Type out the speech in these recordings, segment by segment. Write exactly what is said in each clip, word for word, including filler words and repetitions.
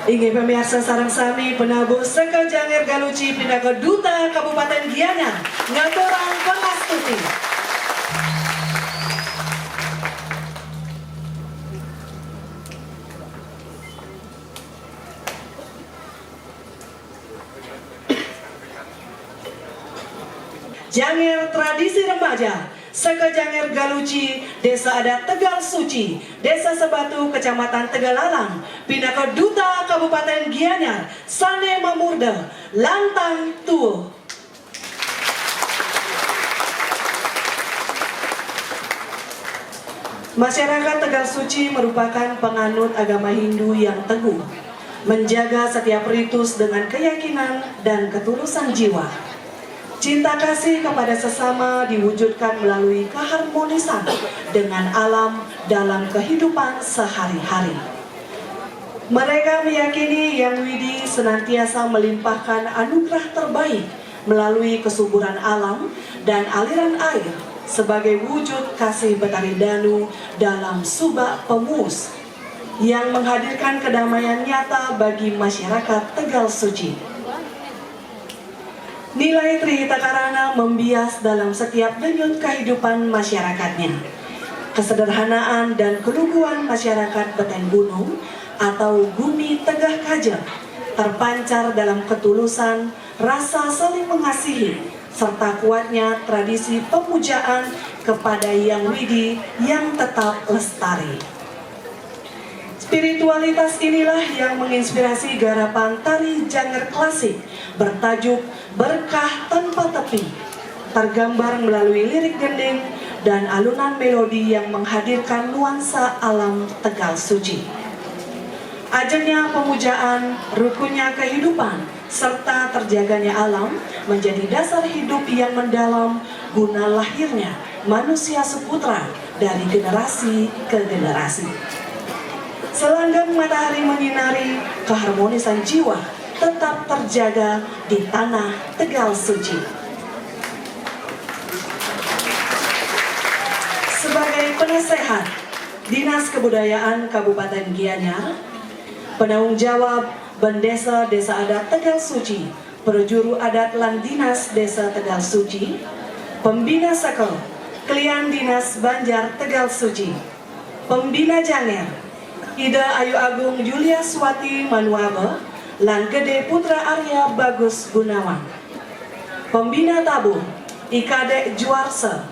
Inggih pamiarsa sareng sami, penabuh seka Janger Galuci pinaka Duta Kabupaten Gianyar ngaturang pangastuti. Janger tradisi remaja, seka Janger Galuci, Desa Adat Tegal Suci, Desa Sebatu, Kecamatan Tegalalang, pinaka Duta Kabupaten Gianyar, sane mamurda lantang tuuh. Masyarakat Tegal Suci merupakan penganut agama Hindu yang teguh, menjaga setiap ritus dengan keyakinan dan ketulusan jiwa. Cinta kasih kepada sesama diwujudkan melalui keharmonisan dengan alam dalam kehidupan sehari-hari. Mereka meyakini Yang Widi senantiasa melimpahkan anugerah terbaik melalui kesuburan alam dan aliran air sebagai wujud kasih Betari Danu dalam subak pemuus yang menghadirkan kedamaian nyata bagi masyarakat Tegal Suci. Nilai Tri Hita Karana membias dalam setiap denyut kehidupan masyarakatnya. Kesederhanaan dan keluguan masyarakat Beten Gunung atau Gumi Tegeh Kaja terpancar dalam ketulusan, rasa saling mengasihi, serta kuatnya tradisi pemujaan kepada Yang Widi yang tetap lestari. Spiritualitas inilah yang menginspirasi garapan tari Janger klasik bertajuk Berkah Tanpa Tepi, tergambar melalui lirik gending dan alunan melodi yang menghadirkan nuansa alam Tegal Suci. Ajegnya pemujaan, rukunnya kehidupan, serta terjaganya alam menjadi dasar hidup yang mendalam guna lahirnya manusia seputra dari generasi ke generasi. Selanggeng matahari menyinari, keharmonisan jiwa tetap terjaga di tanah Tegal Suci. Sebagai penasehat Dinas Kebudayaan Kabupaten Gianyar, penanggung jawab Bendesa Desa Adat Tegal Suci, prajuru adat lan dinas Desa Tegal Suci, pembina sekel, klian dinas Banjar Tegal Suci, pembina Janger, Ida Ayu Agung Yulia Swati Manuabe, lan Gede Putra Arya Bagus Gunawan. Pembina tabuh, I Kadek Juarsa.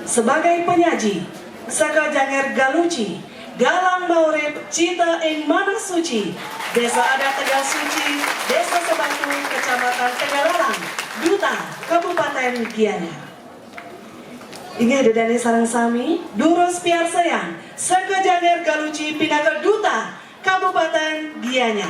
Sebagai penyaji, seka Janger Galuci, Galang Maurip Cita ing Manah Suci, Desa Adat Tegal Suci, Desa Sebatu, Kecamatan Tegalalang, Duta Kabupaten Gianyar. Inggih ida dane sareng sami, durus piarsayang, seka Janger Galuci pinaka Duta Kabupaten Gianyar.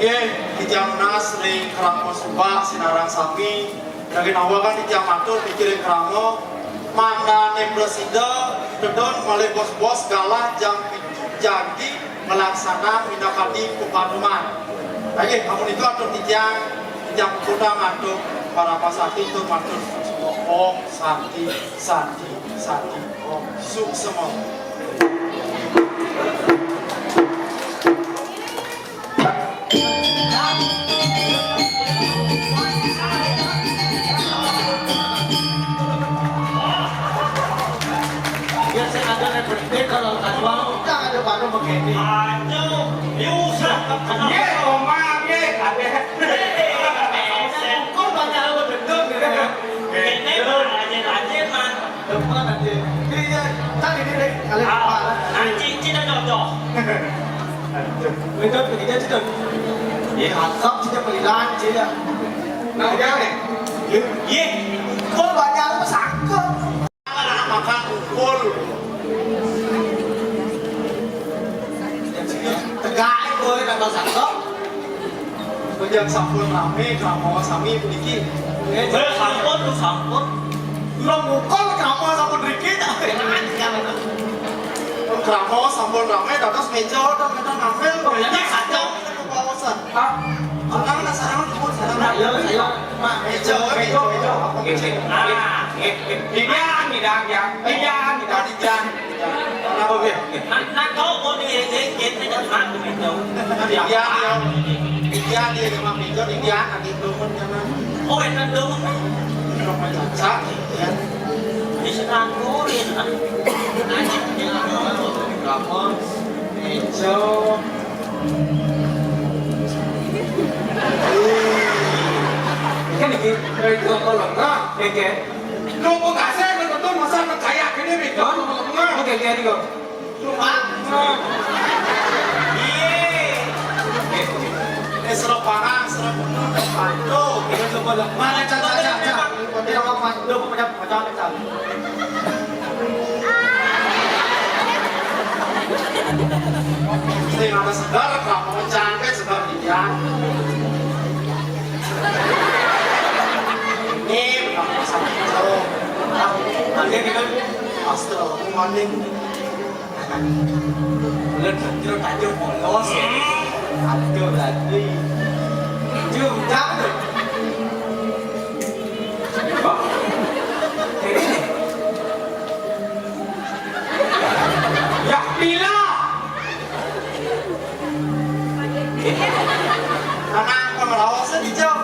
Nggih, titiang nunas ring krama suba sinareng sami. Daging nawegang titiang matur niki ring krama, mangdané prasida, tedun malih bos-bos galah jam pitu jagi nglaksanang minakadi papaduman. Inggih, amunika atur titiang, titiang puputang antuk Parama Santi tur matur suksma. Om Santi, Santi, Santi, Om. Suksma. Biar saya ada repot. Dia kalau tak mau, tak ada baru begini. Aduh, dia usah. Iya, Oma, iya, ada. Kok banyak lo dendam gitu ya? Ini mah rajin-rajin, Man. Depan aja. Iya, tadi dia, kalian Ah, depan. Anjing, cina cocok. Aduh. Itu, itu, itu. Iya. Cakep, cina pelilan, cina. Nah, dia nih. Iya. Iya. Kok banyak lo sangkep? Anak makan ukul. Tegak, kowe tambah sangkep. Bajang sampun ramé, krama sami puniki. Eh, sampun, sampun. Durung mukul, krama sampun riki, tak? Krama sampun ramé, dados méja, dados ngambil. Oh, iya, kacau. Kawasan. Ah, sekarang, sekarang, sekarang. Ayo, ayo. Mak, méja, méja, méja. Oke, oke. Ah, eh, eh, tidak, tidak, ya. Tidak, tidak. Tidak. Oke, oke. Nah, nah, kau mau di, di, di, di, di, di, di, di, Iya, iya. Iya, dia lima minggu, dia akan diturun, jangan. Oh, enak dong. Rumah caca, ya. Bisa nganggurin. Anjing, dia nganggur. Kamu, Ejo. Kan iki, itu apa lengkap, ya, kan? Lu kok kasih, lu tuh masa kaya gini, Bik? Hah? Oke, oke, oke. Iya. Eh, serap parang, serap bener, serap pantau. Kita coba dah. Mana, Cak, Cak, Cak, Cak? Dia apa, Pak? Udah, pecah, pecah, pecah. Sing ada segar, Pak. Mau cantik, segar dia. Ini, Pak, sama jauh. Nah, dia gitu. Astagfirullahaladzim. Lha jero tajur polos. Aduh, lagi. Jujak tuh. Ya, pila. Anak pemerawasan dijawab.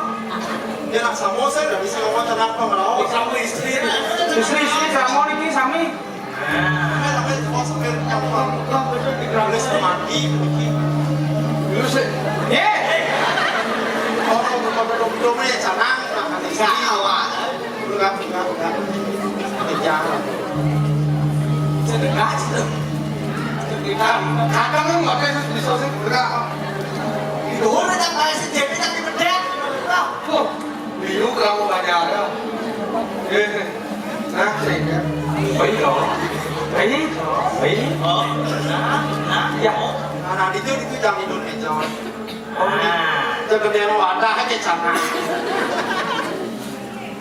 Dia nak sama saya nggak bisa ngomong tentang pemerawasan. Sama istri. Istri, istri, sama ini, sami. Sedekah, sedekah. Kadang kan nggak ada yang bisa sedekah. Di luhur ada kayak sejenis tapi bedek. Wah, bingung kalau nggak ada. Eh. Nah, sehingga baik loh. Baik, baik. Oh, nah, nah, ya. Nah, itu, itu jam tidur nih, Jon. Oh, ini. Nah. Itu gede wadah aja, sana.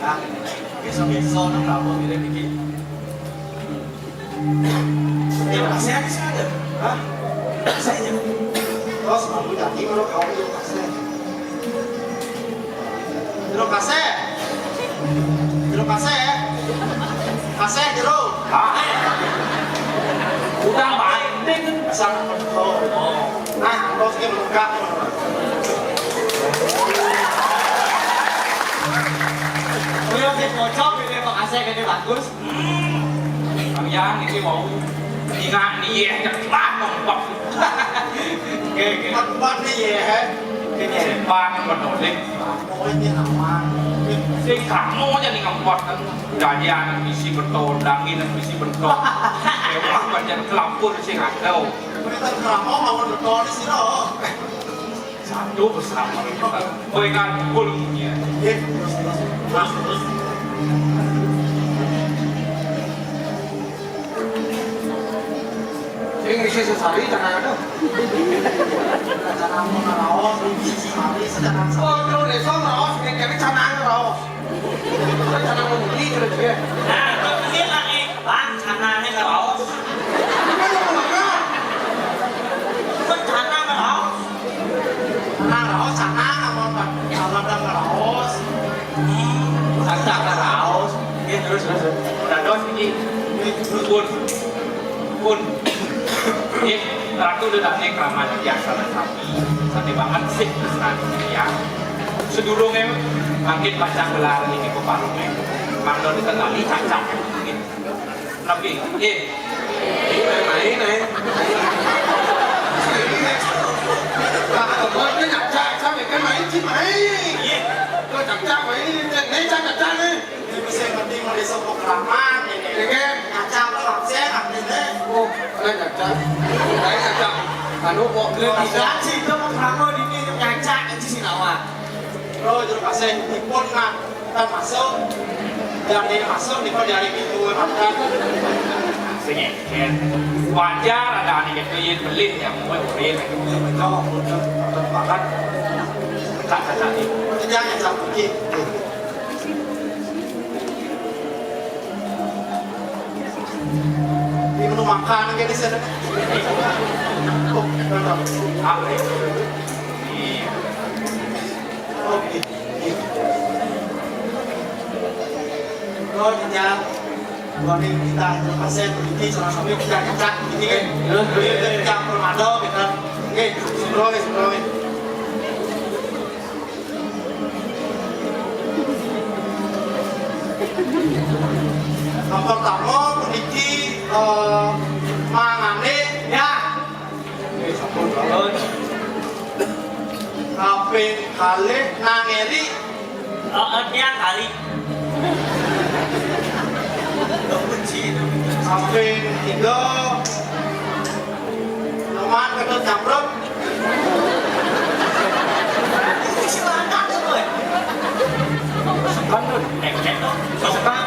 Nah, besok-besok, nah, kamu tidak bikin. Ya, masih ada, sih ada. Hah? Saya aja. Terus, malu jadi, kalau kamu yang kasih. Jeruk kasih. Jeruk kasih. Kasih jeruk. Hah? Udah banding. Asal, oh, oh. Nah, terus dia melengkap. Udah dikocok, ini makasih, ini bagus. Hmm. Kalian ini mau ingat nih, ya, cepat ngempet. Oke, oke. Ngempet nih, ya. Ini cepat, betul, nih. Pokoknya aman. Sing kamu aja nih ngempet, kan. Gajian isi betul, dangin isi betul. Emang banyak kelampur sing ada. Kita kamu mau betul di sini, loh. Satu bersama kita. Kowe kan pukul munyi. Terus, terus, terus, terus. Sing ngisi sesari, jangan ada. Jangan mau ngelawan, sisi Kan canang muni cenah jegég. Nah, itu mungkin lah, eh. Bang, canangnya nggak raos. Kan canang nggak raos. Canang raos, canang, amun, amun nggak raos. Hmm, canang nggak raos. Iya, terus, terus. Udah dos, ini. Ini, terus, pun. Pun. Ih, Ratu Dedane kraman biasa sami. Sami banget sih, tresnan ya. Sedurunge mangkin pacang gelar ini peparume. Mangda dikendali cacak. Tapi, eh, main, eh. Nah, kemarin nyacak, sampai kan main sih, main. Iya. Kok cacak, main, ini cacak, cacak, nih. Ini sing penting mau disebut keramat ini. Iya, kan? Ngacak tuh absen artinya. Oh, ada ngacak. Saya ngacak. Anu kok beli bisa. Janji itu mau keramat ini ngacak aja sih nawa. Bro, jero kasih ipun nak kita masuk. Jangan ini masuk nih kok dari pintu makan. Sing ngeket. Wajar ada anak itu yang beli yang mau beli lagi. Betul, betul, betul banget. Cak, cak, cak. Jangan sampai. Ini menu makan kayak di sana. Oh, mantap. Oke. Oh, jejak. Warning kita pasien ini salah satu kita jejak ini kan. Jejak permado kita. Oke, seterusnya, seterusnya. Yang pertama puniki, eh, mangane ya. Kaping kalih nangeri. Heeh, tiang kali. Kaping tiga. Nyoman Ketut Nyamprut. Itu si Wanda tuh, boy. Sekan tuh, cek, cek tuh. Sekan.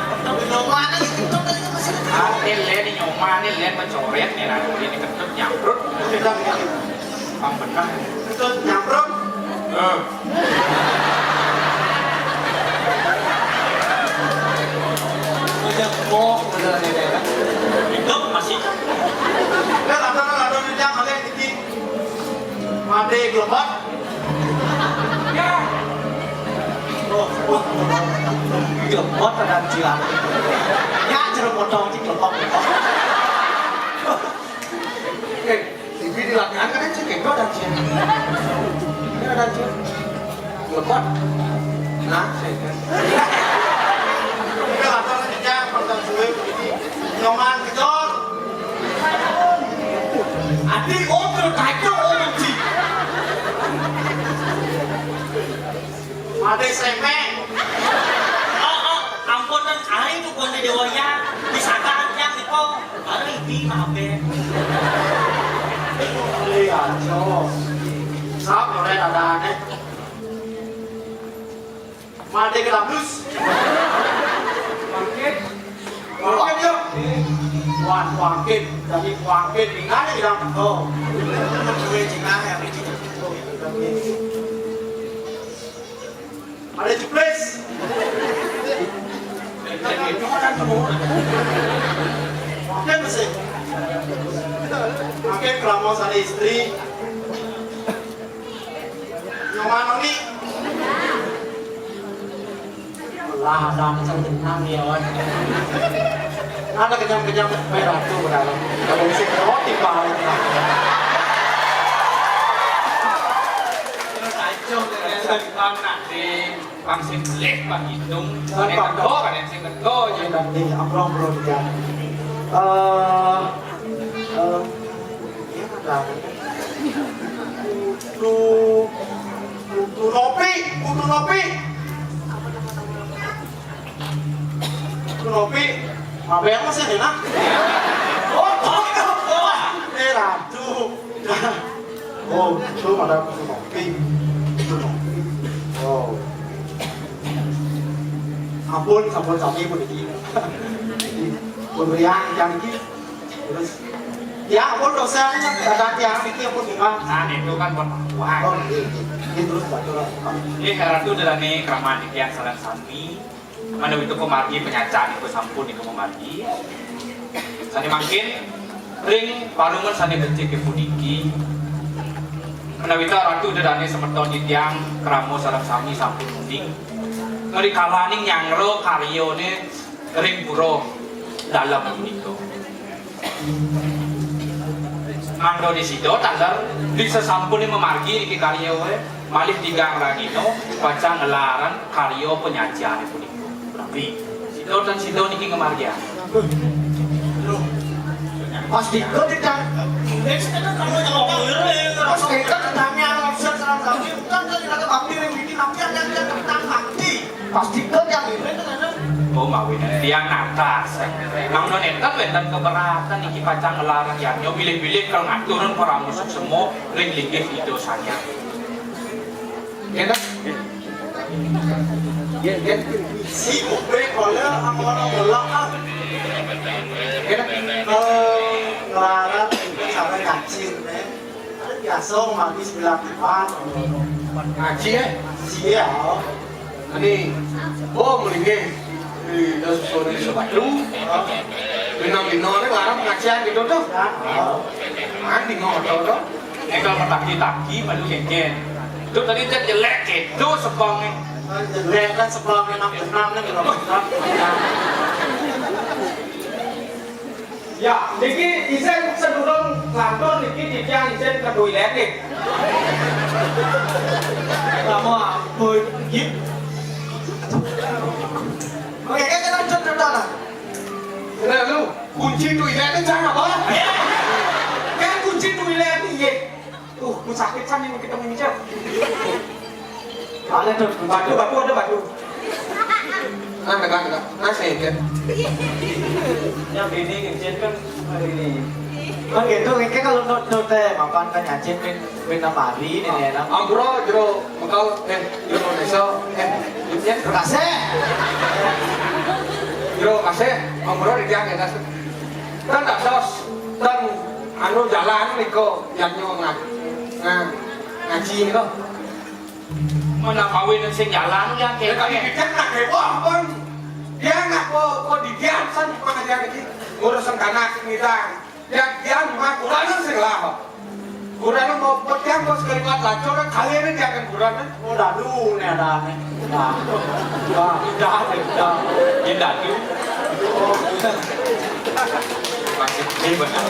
Nyoman aja gitu, tadi tuh masih. Ah, ini Len, ini Nyoman, ini Len mencoret, nih, nah, ini Ketut Nyamprut. Bang bener. Ketut Nyamprut. Eh. Udah kok, bener ini, ya. Itu masih. Kan ada, ada yang malih iki. Mati glebek. Ya. Oh, wah. Glebek ada jilat. Ya, jeruk potong di glebek. Eh, T V di lapangan kan aja kayak ada aja. Ini ada aja. Lebat. Nah, saya kan. Oke, latar aja, pertanyaan gue begini. Nyoman Kejor. Adi, oh, terkacau, oh, benci. Ade semeng. Oh, oh, ampun, ten, ari tuh konde dewaya. Disagaan tiang niko. Ari di mabe. Iya, cok. Sap, ora ada aneh. Made ke dablus. Bangkit. Bangkit, yuk. Wan, bangkit. Jadi bangkit, di mana bilang? Oh. Gue cina ya, cina. Ada jeblis. Oke, masih. Oke, keramas ada istri. Yang mana nih? Lah, ada macam tenang ya, Wan. Ada kejam-kejam merah tuh ke dalam. Kalau bisa roti paling. Terus aja, terus aja, Bang, nanti. Pang sing beli, pang hitung. Kan sing pang teko, kan sing teko, ya. Nanti amprong bro juga. Eh, eh, iya, kan, putu, putu nopi, putu nopi. Putu nopi, apa yang masih enak? Oh, oh, oh, oh. Eh, ratu. Oh, itu ada putu nopi. Putu nopi. Oh. Ampun, sampun sami puniki. Pemberian yang iki. Terus, ya ampun, dosanya, kadang yang iki ampun, Bang. Nah, itu kan buat Tuhan. Oh, iya, iya. Ini terus baca. Ini Ratu Delane Kraman iki yang salah sami. Menawi nika pamargi panyacaan nika sampun nika pamargi. Sané mangkin ring parengan sané becik puniki. Menawi ta ratu ida dané semeton titiang krama sareng sami sampun uning. Ngrikalaning nyanggra karyané ring pura dalem punika. Mangda disida taler, disasampuné mamargi niki karya, malih tigang rahina pacang ngelarang karya panyajiané punika. Tapi sida tan sida niki ngamargiang. Pas dikut ditang, pas dikut ditang yang langsung serang kami, bukan kali kata kami yang bikin, tapi ada yang tentang bakti. Pasti kan yang ini kan ada. Oh, mawinan tiang natas. Mangda nénten wénten keberatan niki pacang ngelarang yadnya bilih-bilih kal ngaturang parama suksma ring linggih Ida Sang Hyang. Nggih, Nak? Nggih, nggih. Si Upe kala amono bola, ah. Nggih, Nak? Eh, nglarang itu cara kacir, eh. Biasa mandi sembilan tipan. Ngaji, eh? Iya. Ini, oh, melinggih di Dasusoni Sebatu. Bina-bina ini larang pengajian gitu tuh. Mandi ngotot tuh. Ini kalau taki-taki, malu kengken. Itu tadi cek jelek gitu, sebangnya. Jelek kan sebangnya, nak tenang nih, kalau Ya, niki isin sedurung lantur niki titiang isin ke toilet nih. Lama, boy, gip. Oke, kita lanjut ke dalam. Nah, lu kunci toilet itu jangan apa? Ya. Kan kunci toilet nih, ya. Uh, ku sakit san yang kita nginjak. Ada tuh, batu, batu, ada batu. Nah, tegak, tegak. Nah, saya kan. Yang ini nginjak kan hari ini. Kan gitu, ini kalau nuntut teh, mapan kan nyacin pin pin mari ini enak. Ampura jero bekal, eh, jero desa, eh, ya. Terima kasih. Jero kasih, ampura di tiang atas. Kan tak sos, dan anu jalan niko yang nyongat. Nah, ngaji niko. Mana kawin sing jalan ya, ya kami kita nak kewah pun. Dia nak ko ko di dia san pengajian iki. Ngurus anak sing ngidang. Ya dia mah kurang sing lah. Kurang mau petiang kok sekali kuat lacur kali ini dia akan kurang. Oh, dadu nih ada nih. Nah. Wah, udah, udah. Ini dadu. Masih ini benar.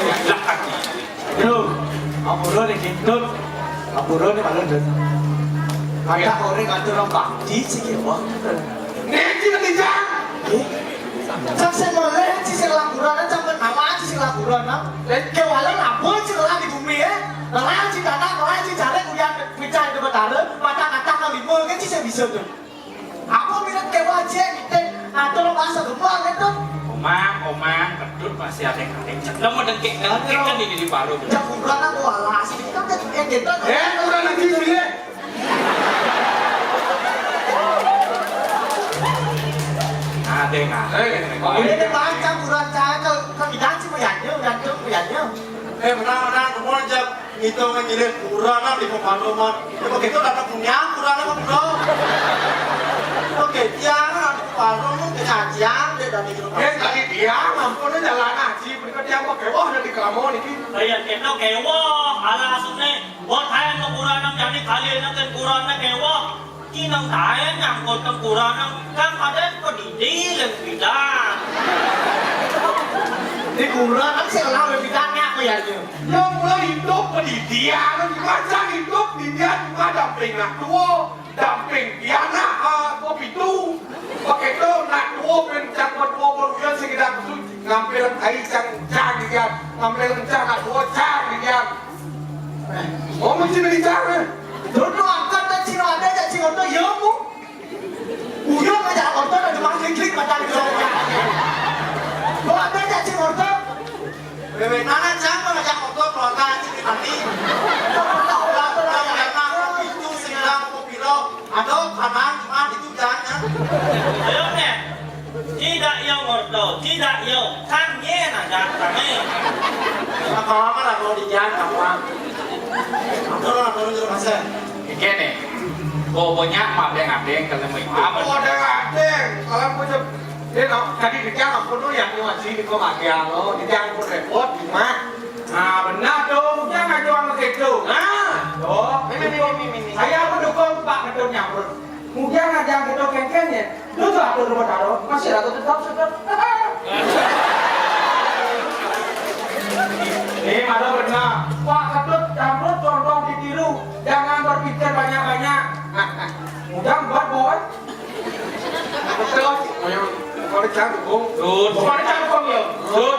Duh, ampura nih kintut. Ampura nih malu deh. Ada orang ngatur orang bakti sih ya, wah. Nek sing dijang. Eh? Cak sing meleh, cak sing laburan, cak nama aja sing laburan, nah. Lek kewala labur sing lah di bumi ya. Lah sing tanah, lah sing jalan, uyan pecah itu betara, mata kata kalima, kan sih bisa tuh. Apa minat kewala aja, gitu. Atau lo masa gemar gitu. Omang, omang, pedut masih ada yang ada. Cek dong, dengkik, dengkik kan ini di paru. Cak kurang aku alas, ini kan yang gitu. Eh, kurang lagi sih. Ada yang ada. Eh, ini baca kurang cakal, kan diganti punyanya, gantung punyanya. Eh, menang, menang, semua jam ngitung ngirit kurang di pemaluman. Ya, begitu kata punya kurang apa bro? Oke, tiang di warung pengajian dia dari rumah. Eh, tadi dia mampu jalan aja, berikut dia pakai wah dari kelamun ini. Kayak kita kewah, ala asupnya. Buat saya mau kurang jani kali ini kan kurangnya kewah. Kinang taén nyangkut teng kuranang, kan ada pedidi lan bidan. Di kuranang sing lawe bidannya apa ya, Jun? Ya, mula hidup pendidian, macam hidup pendidian, cuma damping nak tua, damping pianak, ah, kopi tu. Pakai tu, nak tua, pun cak tua, baru ya, sekedar tu, ngambil air cang, cang dia, ngambil cang, nak tua, cang dia. Oh, mesti beli cang, eh? Dulu angkat dan sino ada, cak sino tu, ya, Bu. Udah ngajak orton aja mah klik-klik mata di bawahnya. Lo ada aja si orton. Wewe nana cang ngajak orton keluarga aja di mati. Kalau karena itu sedang kopiro. Aduh, kanan cuma itu jangan. Ayo, Nek. Tidak yo ngorto, tidak yo. Kan yen aja kami. Apa-apa lah kalau di jalan apa. Aduh, aduh, aduh, masa. Kene. Pokoknya madeng-adeng kalau mau ikut. Apa madeng-adeng? Kalau punya dia no, tadi di tiang ampun lo yang nyuci di kau mati lo, di tiang pun repot di rumah. Nah, benar dong, jangan jual begitu. Nah, oh, ini, ini, ini, ini. Saya mendukung Pak Ketum Nyamrut. Kemudian ada yang Ketum Kengkeng ya, lu tuh atur rumah taruh, masih ada tetap sudah. Ini malah benar. Pak Ketut Nyamrut contoh ditiru, jangan berpikir banyak-banyak. Mudah buat boy. Betul. Kalau canggung. Tuh, kalau canggung ya. Tuh.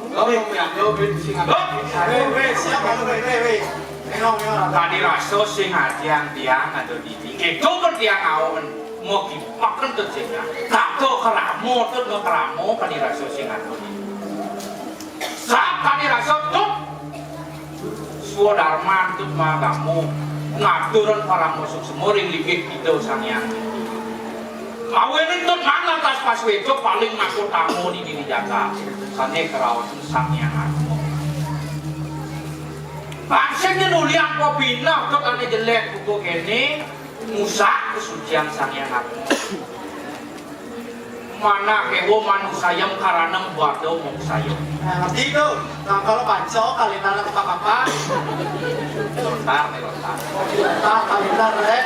Kalau yang punya, lo beli di sini. Tuh. Weh, weh, siapa lu, weh, weh, weh? Tengok, tengok. Tadi rasa sing ati yang tiang ada di sini. Itu pun tiang awon. Mau dipakan tuh sing. Tak tahu keramo tuh, mau keramo, tadi rasa sing ada di sini. Sak kami rasa tut. Swadarman tut magamo ngaturan parama suksma ring linggih Ida Sang Hyang. Awinan tut manah tas pas weda paling makutama ning diri jagat. Sane kraos Sang Hyang Atma. Pancen yen ulian pabinah tut ane jelek buka kene, ngusak kesucian Sang Hyang Atma. Manah kewa manusayam karanam bada moksayam. Nah, ngerti itu. Nah, kalau panco, kalendar apa apa? Lontar nih, lontar. Lontar, kalendar, eh.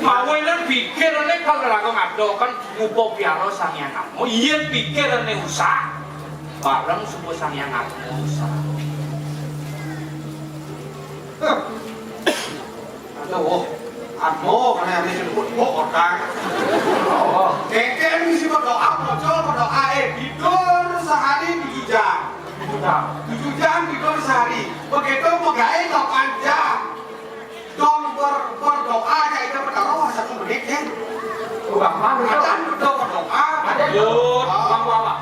Mawinan pikirane kalau raga ngadokan ngupa piara Sang Hyang Atma. Yen pikirane usah, bareng suba Sang Hyang Atma usah. Aduh, aduh, kena habis sebut, oh, orang. Oh. Keke mesti berdoa, bocor berdoa, eh, tidur sehari tujuh jam. Tujuh jam. Tujuh jam tidur sehari. Begitu pegai delapan jam. Dong ber-, berdoa aja itu berdoa satu menit, ya. Bukan mana? Ada berdoa, berdoa. Ada. Yud, bang, bang, bang.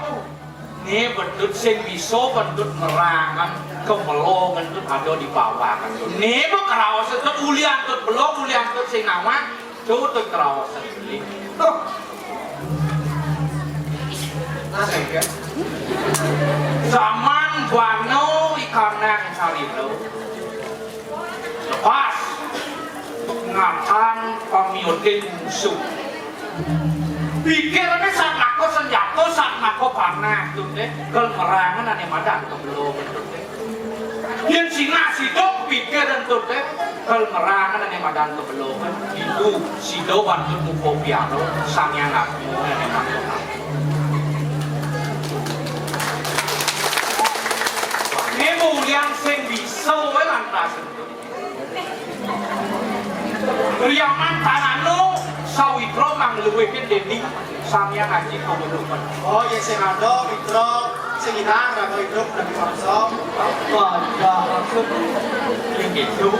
Né bentut sing bisa bentut merangan kemelo bentut ada di bawah. Né bekraos bentut ulian tut belok ulian tut sing nawang, tutut kraos beli. Tuh. Nah, saya kan. Zaman bano ikanang salilo. Lepas ngatan pamiotin musuh. Pikirane sat mako senjata, sat mako panah, tute. Kel merangan ane madan kebelo, tute. Yen sinah sidok pikiran, tute. Kel merangan ane madan kebelo, itu sida wantun muka piara, Sang Hyang Agung ane madan. Ini mulyang sing bisa, wae lantas. Riyaman tanano sawitra mangluwihin dening Sang Hyang Aji Kawuluhan. Oh, ya sing ada witra sing inang raga hidup dan bangsa. Wadah maksud itu.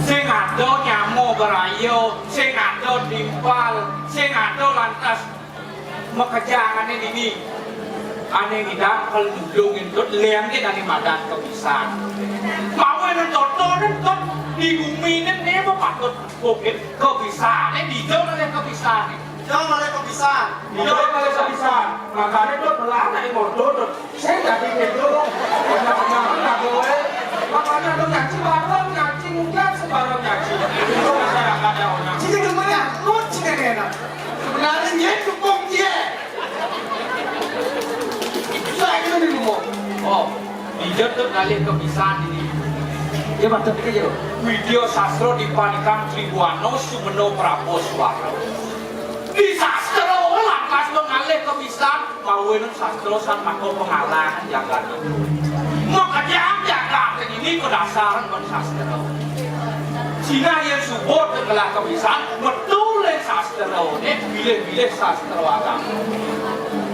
Sing ada nyama beraya, sing ada timpal, sing ada lantas makejangane dini. Ane ngidang kel nulung entut, lengit ane madan kebisan. Mau ene toto entut di gumi ne, ne mau patut bukit kebisane, dijau oleh kebisane. Jauh oleh kebisan. Dijau oleh kebisan. Makane tut melana ing moto tut. Sing dadi kedo. Benar-benar nggak boleh. Makanya lu nyaci bareng, nyaci ngucap sembarang nyaci. Itu masyarakat ya orang. Jadi gemenyang, tut sing enak. Sebenarnya dia dukung dia. Saya itu di rumah. Oh, dijentut ngalih kebisan ini. Dia macam itu, ya. Widya sastra dipanikang Tribuana Sumena Prabaswara. Di sastra lantas ngalih kebisan, mawinan sastra san maka pengalang jagat. Makejang jagat ini kedasar men sastra. Sinah yen suba tegelah kebisan, metu le sastrane, bilih-bilih sastra agama.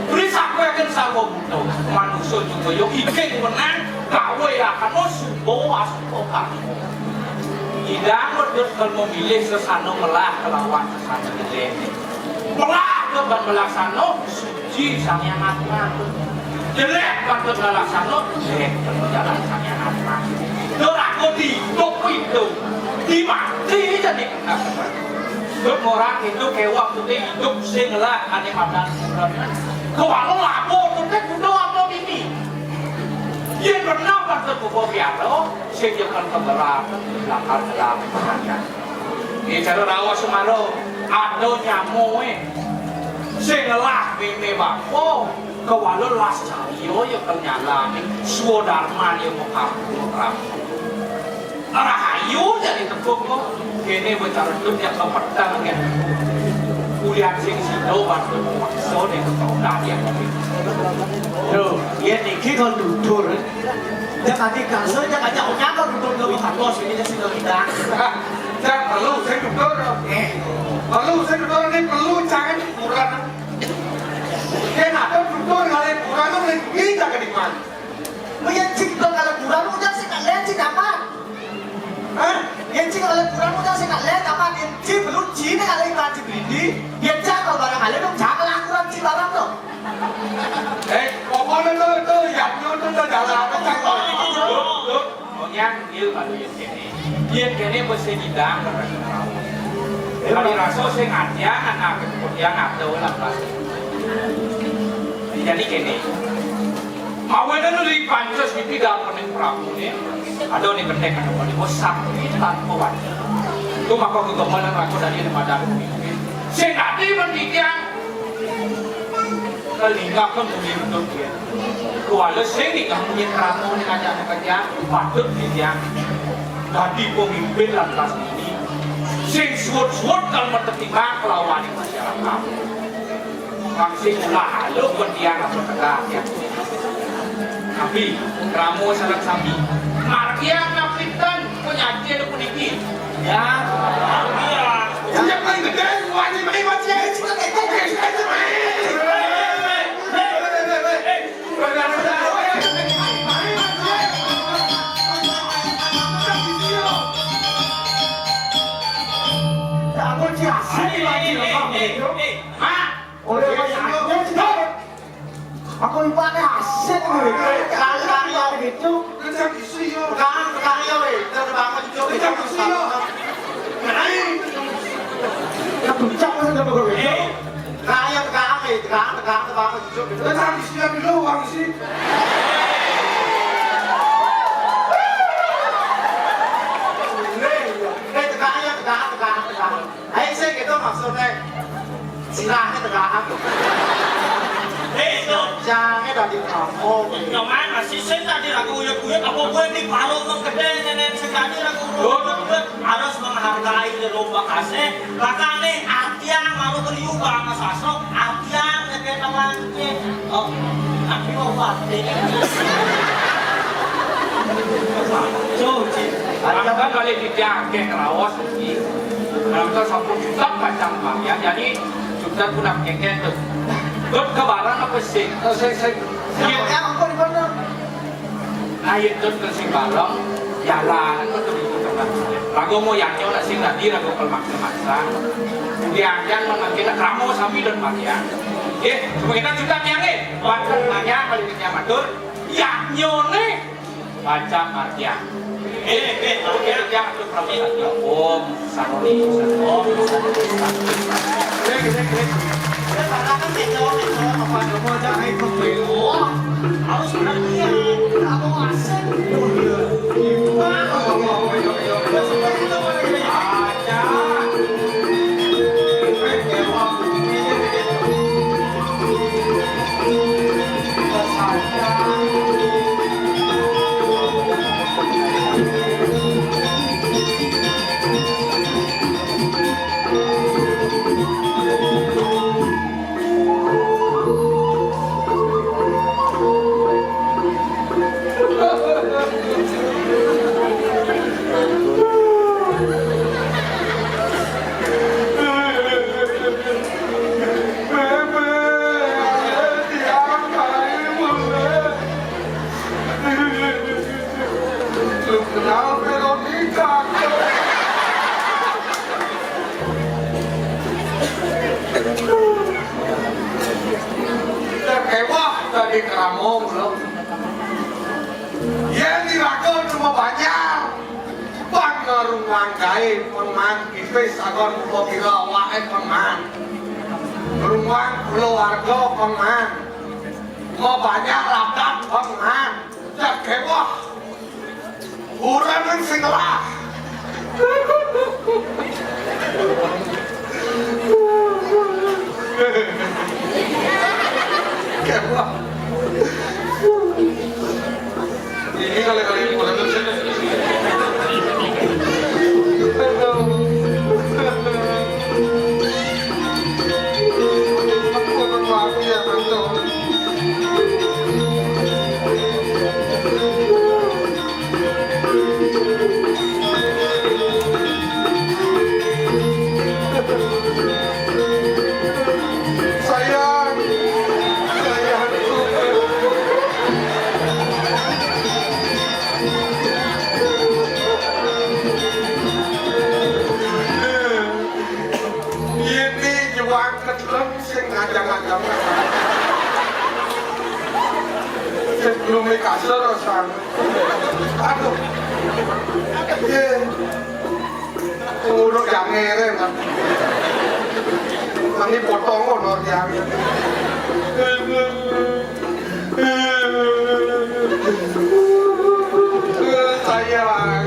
Beri sakuweken sarwa buta, manusa juga yo iking wenang gawe akana suba asuba karma. Idang medhot kel memilih sesana melah kelawan sesana jelek. Melah keban melaksana suci Sang Hyang Atma. Jelek patut ngalaksana, jelek patut ngalaksana apa? Duraka diidup itu, dimati jadi kena. Duk orang itu kewak putih hidup sing lah ane madan. Kewalo labo putih kudu apa ini? Yen benar patut kubo biaro, Sing nyekel keberat, lakar ngelah pangandan. Nggih, cara raos semaro, ada nyamoe. Sing ngelah meme bapa, kewala las cahya ya kenyalane, swadarman ya mekaku ramu. Rahayu jadi tepuk kok. Kene bocah redut ya kepeteng ya. Kuliah sing sida waktu maksa ning ketok ya. Lho, yen iki kon dudur. Nek ati kasur, nek ajak onyang kok duduk nang bagus, ini sing kita. Jan perlu sing duduk. Eh. Perlu sing duduk, ini perlu jangan kurang. Yen ada duduk kali kurang, ini jangan diman. Yen cing dol kali kurang, ujar sing kalian cing apa? Hah? Yen cing kali kurang, ujar sing kalian apa? Yen cing belum cing kali ibarat di beli. Yen cang kalau barang kalian dong, jangan lakukan cing barang dong. Eh, pokoknya tuh, itu, ya, itu, itu, itu, jalan, itu, itu, itu, itu. Pokoknya, iya, kalau yang kene. Yang kene mesti nyidang, kalau rasa sing atian, anak, yang ada, lah, pas. Jadi kene. Mawene nu di pancus di pidato ning Prabune. Ada ning kendek, ada ning sakti tanpa wajah. Itu maka kegemelan aku dari yang pada aku. Sing ati mendidiknya. Kelinga pun mengikut dia. Kuala sing nikah mungkin ramu ni aja kerja, patut dia. Dadi pemimpin lantas ini. Sing suwut-suwut kalau tertimbang kelawan masyarakat. Kang sing ulah aluh pendiang apa tegak ya. Tapi ramu sareng sami. Margiang napitan penyajian puniki. Ya. Ya. Yang paling gede wani mai mati ya. Oke, saya mai. Aku sih asik lagi loh. Hah? Oleh apa yang dia sih? Aku lupa nih asik nih. Kali-kali gitu. Kencang isu yo. Tekan, tekan yo, weh. Kita udah bangun juga. Kencang isu yo. Naik. Kencang kan sama gue. Tekan yo, tekan, weh. Tekan, tekan, tekan, tekan. Kencang isu yo dulu, uang isi. Eh, tekan yo, tekan, tekan, tekan. Ayo sih gitu maksudnya. Sirahnya tegak aku. Eh, itu. Jangan tadi kamu. Nyoman masih sing tadi ragu uyut-uyut apa gue di parung nang gede nenek sing tadi ragu uyut-uyut harus menghargai lomba kasih. Makane atian mau beriu bang sasro atian ngeke temanke. Oh, tapi mau mati. Suci. Ada kan kali dijaga kerawas iki. Kalau kita sampun juta macam bang ya. Jadi Sudah pun nak kengken tu. Dot ke barang apa sih? Oh, saya, saya. Ya, ya, ampun, ampun. Ayo dot ke sing barang, jalan, apa tu itu kan. Ragu mau yang nyawa nak sing tadi, ragu kalau maksa-maksa. Kemudian yang memakai nak ramu sambil dan bagian. Eh, cuma kita juga tiang eh. Banten banyak, paling kita matur. Yang nyone. Pacang artian. Eh, eh, artian. Artian itu Prabu Satya. Om Santi, Santi, Om Santi, Santi, Santi. Klik, klik, klik. Saya katakan tidak jawab, tidak jawab apa yang mau aja naik ke beliau. Harus perhatian. Tidak mau asik. Wah, wah, wah, wah, wah, wah. Sudah, sudah, sudah, sudah. Aja. Kenal Veronica. Kewah tadi keramong lho. Yen diraga cuma banyak. Bang ngarung manggae pengan pipis agon upakira awake pengan. Rumah keluarga pengan. Mau banyak rapat pengan. Cek kewah. Kurang kan sing ngelah. Kayak gua. Ini kali-kali kurang kan sih. Aduh. Aku akan mati ya, Tante. Sayang, sayangku. Ini juang kedelem sing ngajak-ngajak. Sing belum kasar, Sang. Aduh. Iya. Urut yang ngirim, kan. Mani potong ngono dia. Sayang.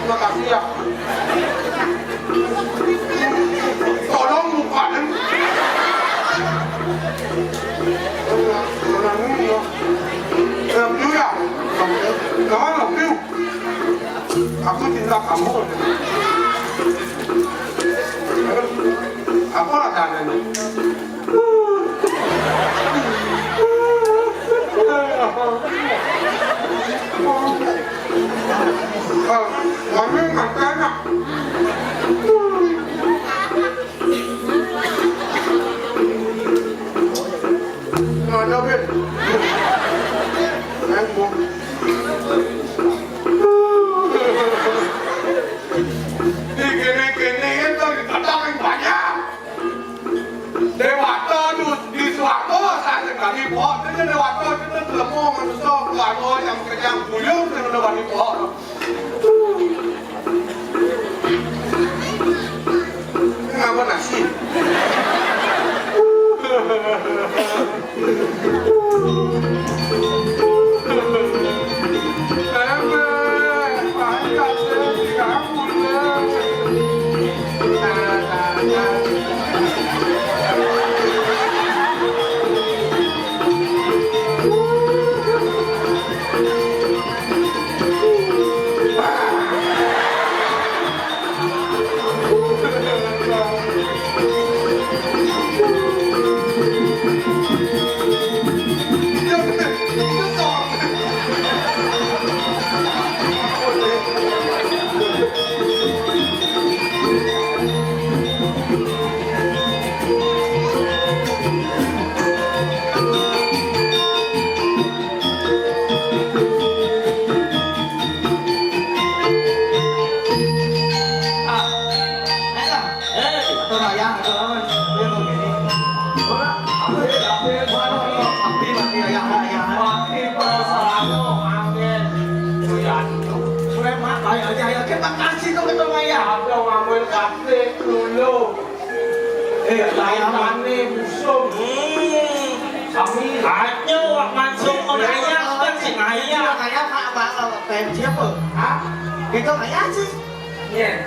Makasih ya. Tolong bukain. Love you ya. Jangan love you. Aku cinta kamu. Apa adanya? Mami, makanya. Mana, Ben? Nanggung. Di kene-kene itu dikatakan banyak. Dewata tu di suatu saat sekali buat dia dewata kita telemu manusia keluarga yang kenyang buyung kita udah balik buat. Ngapa nasi? Eh, layangane musuh. Hmm. Kami. Ayo, Wak Mansur, kon ayah, kan sing ayah. Ayah, Pak, Pak, P M siapa? Hah? Itu ayah sih. Iya.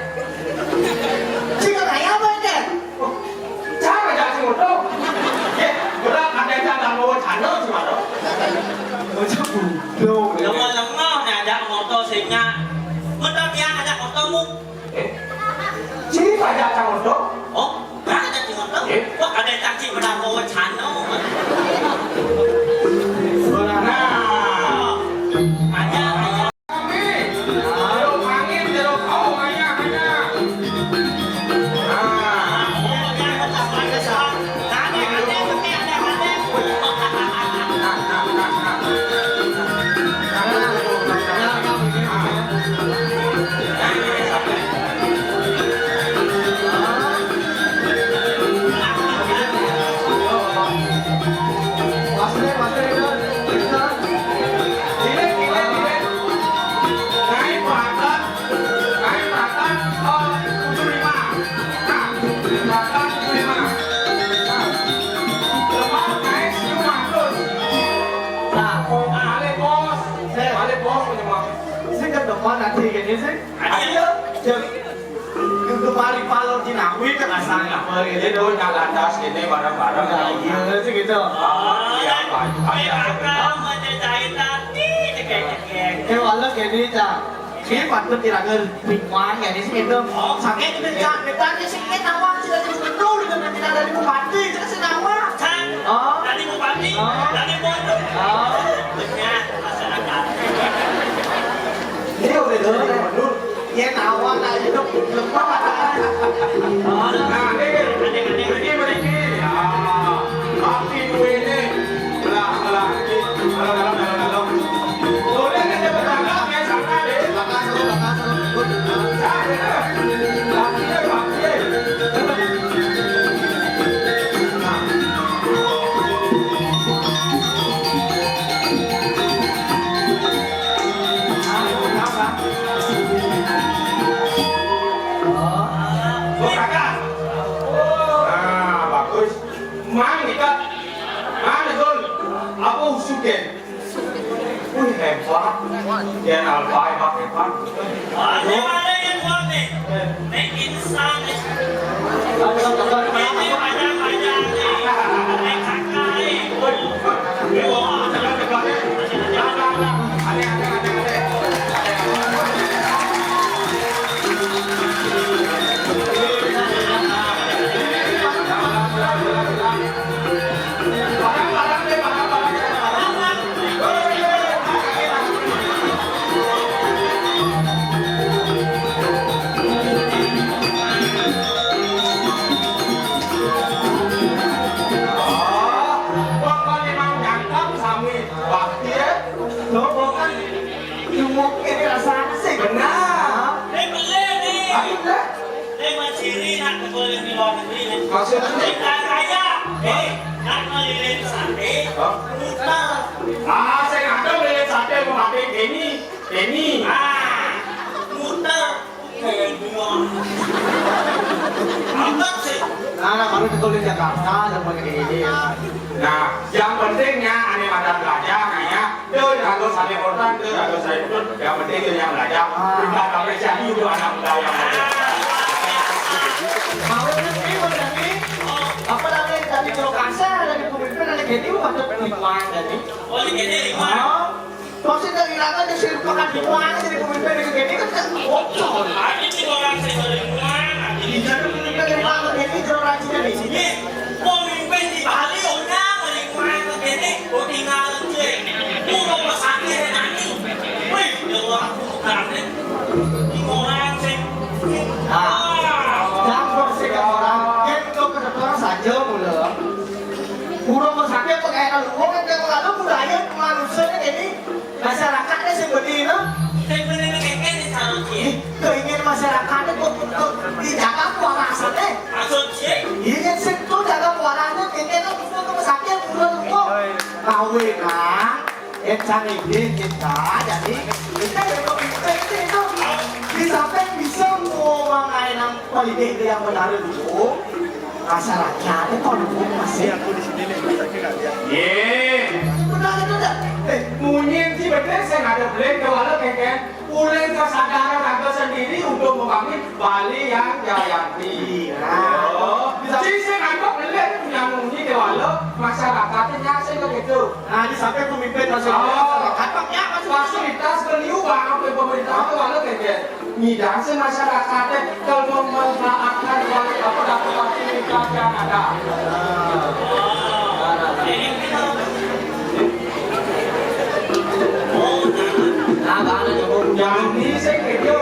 Sih, kan ayah apa, Dek? Oh, cara jadi motor. Ya, berat ada yang datang bawa channel sih, Pak. Ojo bodoh. Lemah-lemah nih ada motor sing nyak. Motor dia ada motormu. Eh? Sini saja Cang Odo. Oh, ada Cang Odo? Eh? Wah, ada caci berapa wacana. Nah. Ada, ada. Kami. Jeruk angin, jeruk kau, ayah, ayah. Nah. Apa nanti gini sih? Ayo, jam kemarin palor di Nawi kan asal apa gitu. Itu nggak lantas ini bareng-bareng. Nah, iya sih gitu. Oh, iya, Pak. Iya, Pak. Kamu mau ceritain tadi, cekek-cekek. Eh, walau gini, Cak. Ini patut diranggil lingkungan gini sih gitu. Oh. Saking itu, Cak, kita di sini tawa sih dari gubernur, gitu, kita dari bupati, kita sih tawa. Cak, oh. Dari bupati, oh. Dari pondok. Oh. Punya masyarakat. Iya, udah dulu, udah dulu. Ya, tawa lah, itu lemah. Nah, ini, ini, ini, ini, ya. Tapi duitnya belah, belah, ini, kalau dalam, dalam, dalam. Boleh, kita berangkat, ya, sana, deh. Belakang, belakang, belakang. Nah, ini, tapi, ya, tapi, ya. Nah. Oh, kakak. Nah, bagus. Mang, kita. Mana, Zul? Apa usuk, ya? Wih, hebat. Ya, alfa, hebat, hebat. Ada, ada yang kuat, nih. Nek insan, nek. Ini banyak-banyak, nek. Nek kakak, nek. Wah. Pokoknya mau nyangkap sami bakti ya. Lo bukan nyunguk ini rasanya sih. Benar. Ini beli nih. Aku dah. Ini masih nak boleh di luar negeri nih. Maksudnya? Kita kaya. Eh, nak melilin sate. Hah? Muter. Ah, saya nggak tahu melilin sate mau pakai ini. Ini. Ah, muter. Kayak gua. Mantap sih. Nah, nah, baru kita di Jakarta, ada banyak kayak gini ya. Nah, yang pentingnya, ane madan belajar, kayaknya, dia harus ada orang, dia harus ada itu, yang penting dia yang belajar. Ah. Kita apresiasi untuk anak muda yang belajar. Mau ini, mau ini, apa namanya, tadi Jero Kasar, dari pemimpin, ada kayak gini, patut lingkungan, jadi. Oh, ini kayak gini, lingkungan. Ah. Maksudnya, ilangan di sini pekan di mana jadi pemimpin di sini kan nggak bocor. Aja sih orang saya dari rumah, aja. Iya, pemimpin dari mana? Ini juara rajin di sini. Iya, pemimpin di Bali, orang dari mana begini? Oh, tinggal aja. Udah masaknya nanti. Wih, ya Allah, aku kangen. Orang sih. Ah, campur sih ke orang. Kan kau ke orang saja mula. Urung masaknya tuh kayak kalau orang kan kalau budaya manusia ini. Masyarakatnya sing bener, no? Sing bener kengken di sana, Cik. Keinginan masyarakatnya kok, kok dijaga kuarasannya. Maksud, Cik? Iya, sing tuh jaga kuarasannya, kengken tuh, tuh, tuh, sakit, udah, tuh. Kawin, nah. Eh, cari dia, kita, jadi, kita yang kepikir itu. Di samping bisa ngomong aja nang politik yang benar dulu. Masyarakat itu masih. Aku di sini nih, masaknya nggak lihat. Ye. Benar itu dah. Eh, munyi sih bener, saya nggak ada beli, kalau ada kengken. Ulen kesadaran aku sendiri untuk membangun Bali yang Jayanti. Nah, oh, bisa. Jadi saya nganggap beli punya munyi, kalau masyarakatnya sih begitu. Nah, di samping pemimpin masyarakat, oh, masyarakat, Pak, ya, masyarakat. Fasilitas beliau, Bang, apa pemerintah itu, kalau kengken. Ngidang sih masyarakatnya kalau memanfaatkan apa dapat fasilitas yang ada. Nah, jangan sih gitu.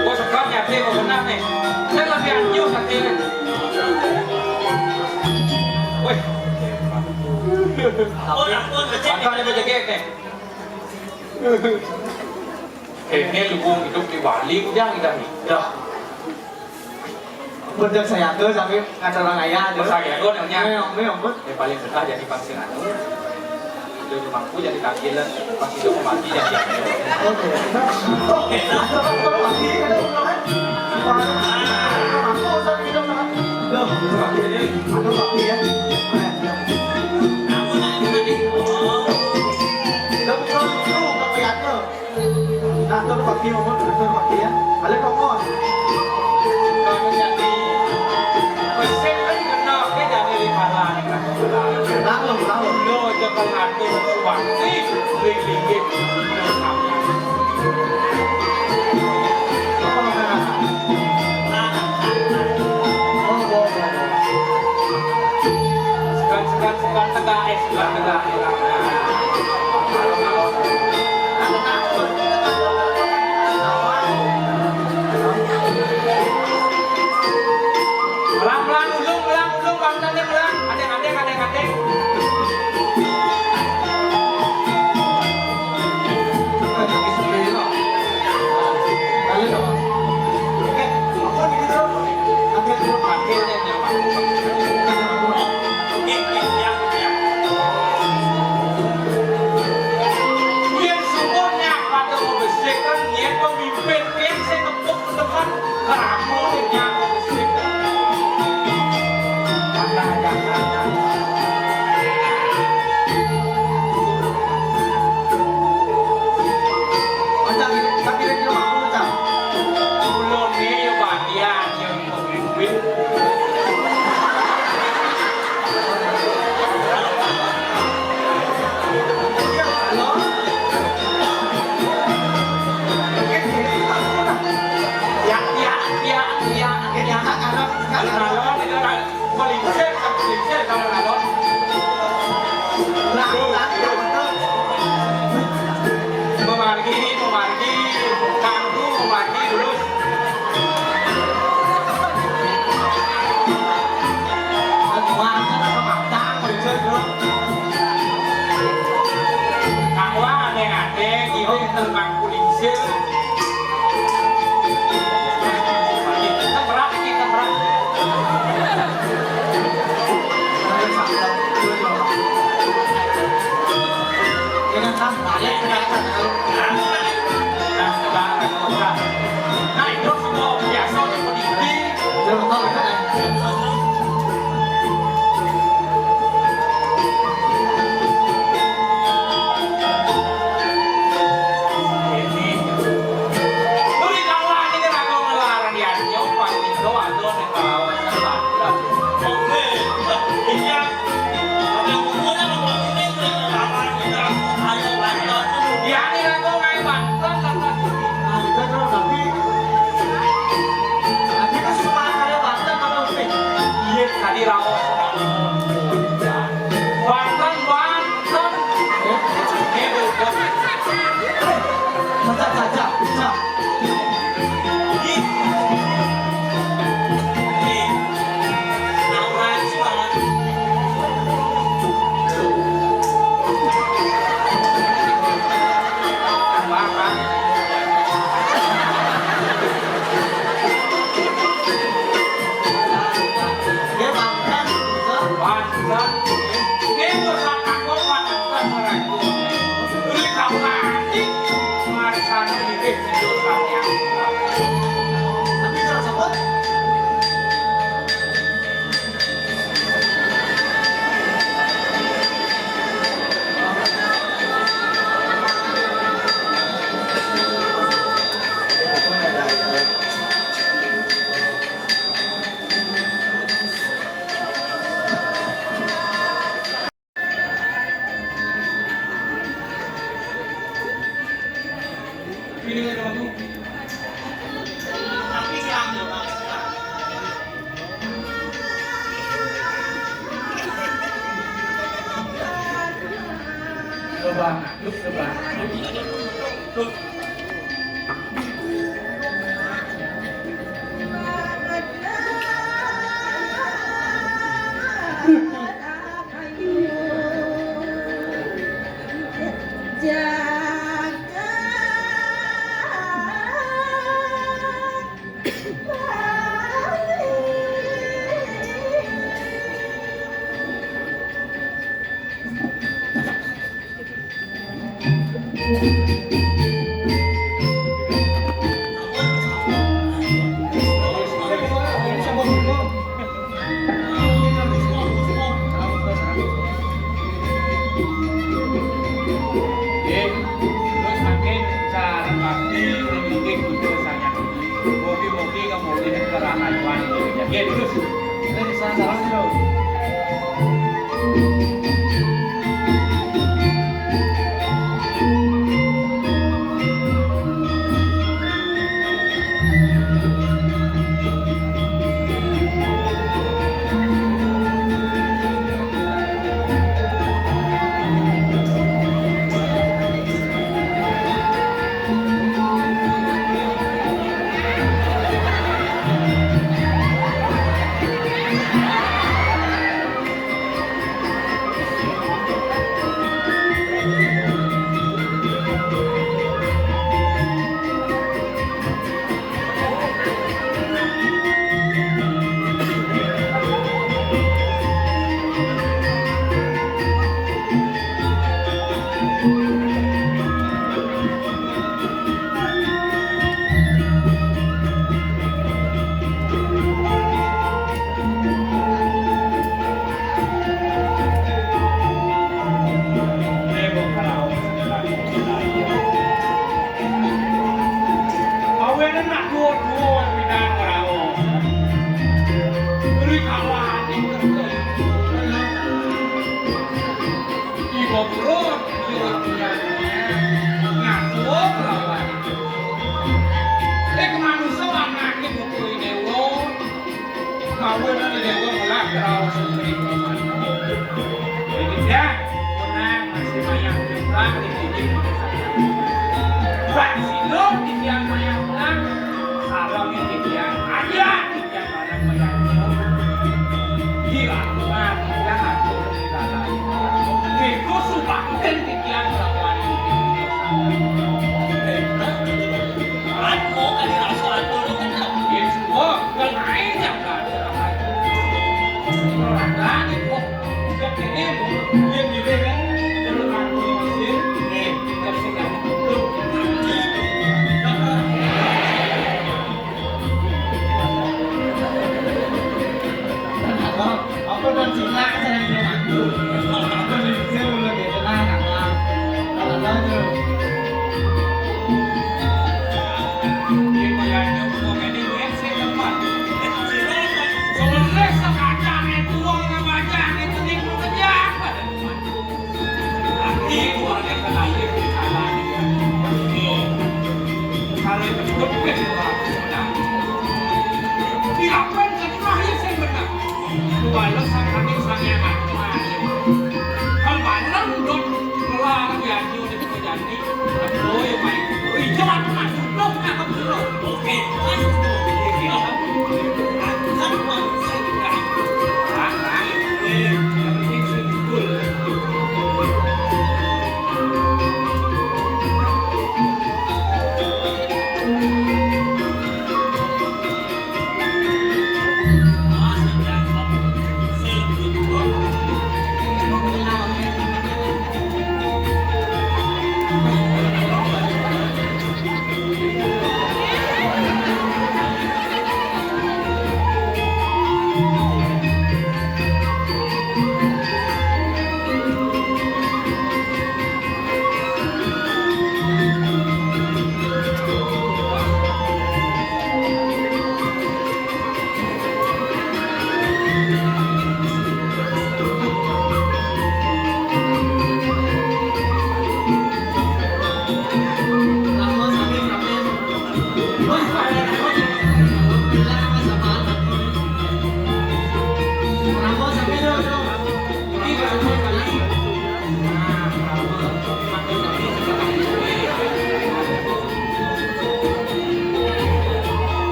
Wah, seger nyate kok bener nih. Saya lebih anjur sate nih. Wih. Makanya bejegek nih. Ini lubung hidup di Bali, udah kita nih. Dah. Bener saya tuh sampai ngatur orang ayah tuh. Saya tuh namanya. Meong, meong, bet. Yang paling betah jadi pangsit anu. Itu mampu jadi kaki lah. Pas itu mati jadi anu. Oke. Oke, nah, coba, coba, mati, ada orang, kan? Wah, mampu, usah gitu, kan? Loh, itu mati, ya. Aduh, mati, ya. Nah, ya. Nah, itu tadi. Oh. Itu, itu, itu, itu, itu. Nah, turun pagi, Om, turun pagi ya. Balik, Om. Kalau jadi mesin kan kena, dia jadi ribala nih, kan. Tahu, tahu. Lo aja kan hati suwati, linggih-linggih. Oh, nah. Oh, oh, oh, oh. Segan, segan, segan, tegak, eh, segan, tegak, tegak. Pelan-pelan, ulung, pelan, ulung, bangunannya pelan. Adek, adek, adek, adek. Yen semuanya pada mau besik kan, yen pemimpin, yen saya tepuk teman, kamu nih yang mau besik. Kata aja, kata. Macam ini, tapi dia mampu, Cak. Belum nih, ya, Pak. Iya, iya. Pemargi, pemargi, kanggo, pemargi, lurus. Kakuan aneh-aneh, iki wong tentang polisi. Kita berat, kita berat. Sebelah ngadep, sebelah kiri. Nggih, terus mangkin sareng bakti niki kudu sanyak. Mugi-mugi kemulih kerahayuan. Nggih, terus. Terus salam, Bro. Kawenan nak duo-duo pinang raos. Beri kawan ing kerto. Iba burun, iba pinang. Ngaku kelawan. Eh, kemanusa anake buku dewa. Mawon dewa ngelah raos sentri. Jadi, ya, menang masih banyak utang di sini. Bak silo titiang mayah pulang, salam titiang ayah, titiang barang mayah pulang. Di lakukan titiang atur di dalam. Itu sumpah ten titiang melakukan ini. Aku kali rasa atur kan. Yesus, oh, kan air yang kan. Orang kan, oh. Apa dan sila saya yang aku. Apa dan sila lagi tenang, tenang. Tenang aja.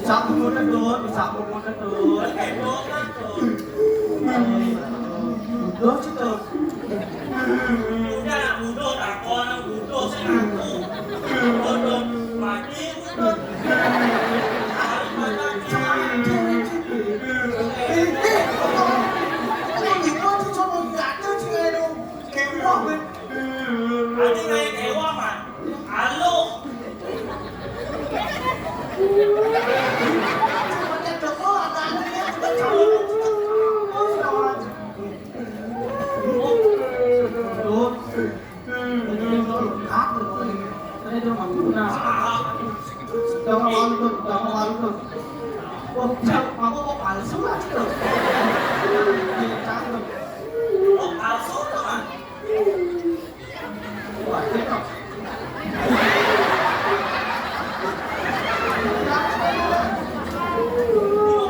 Sapu muna, Dut, sapu muna, Dut. Udah sih, Dut. Udah, udah, takon, udah sih aku. Udah, mati, udah. Adi naik dewa, man. Halo. Udah mau malu tuh, udah mau malu tuh. Oh, udah, mabok kok palsu lah, gitu. Iya, cakep. Oh, palsu tuh, man. Wah, cakep.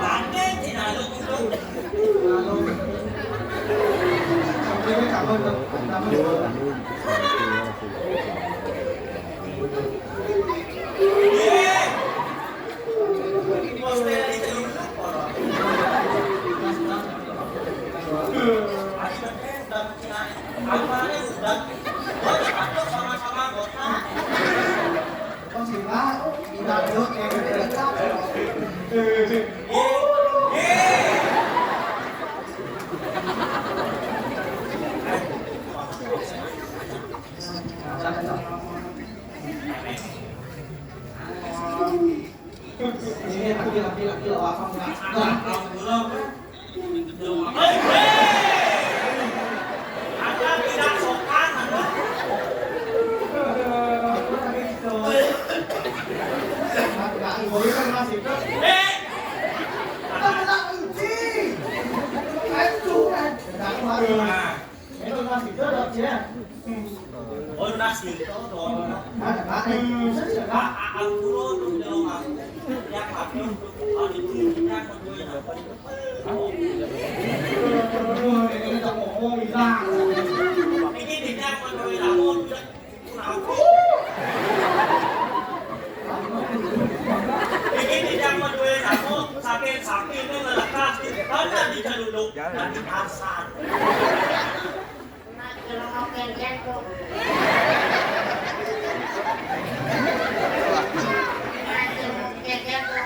Ada, Cina, lu, gitu. Lalu, sampai ke kamar tuh, kamar. Ini laki-laki, laki-laki, apa enggak? Enggak. Anda tidak sopan, Anda. Aku tadi gitu. Enggak, Ibu itu masih ke. Eh! Kita kena kunci. Ayo, tuh, kan. Enggak, aku harus. Nah. Itu masih ke, Dok, ya. Oh, nasi. Ada, Pak. Bisa, bisa, Pak. Ini tidak menduwe rambut, saking sapi ini melekat di tanah di celuluk dan di kasar. Nah, celungok keget, Bu. Nah, celungok keget, Bu.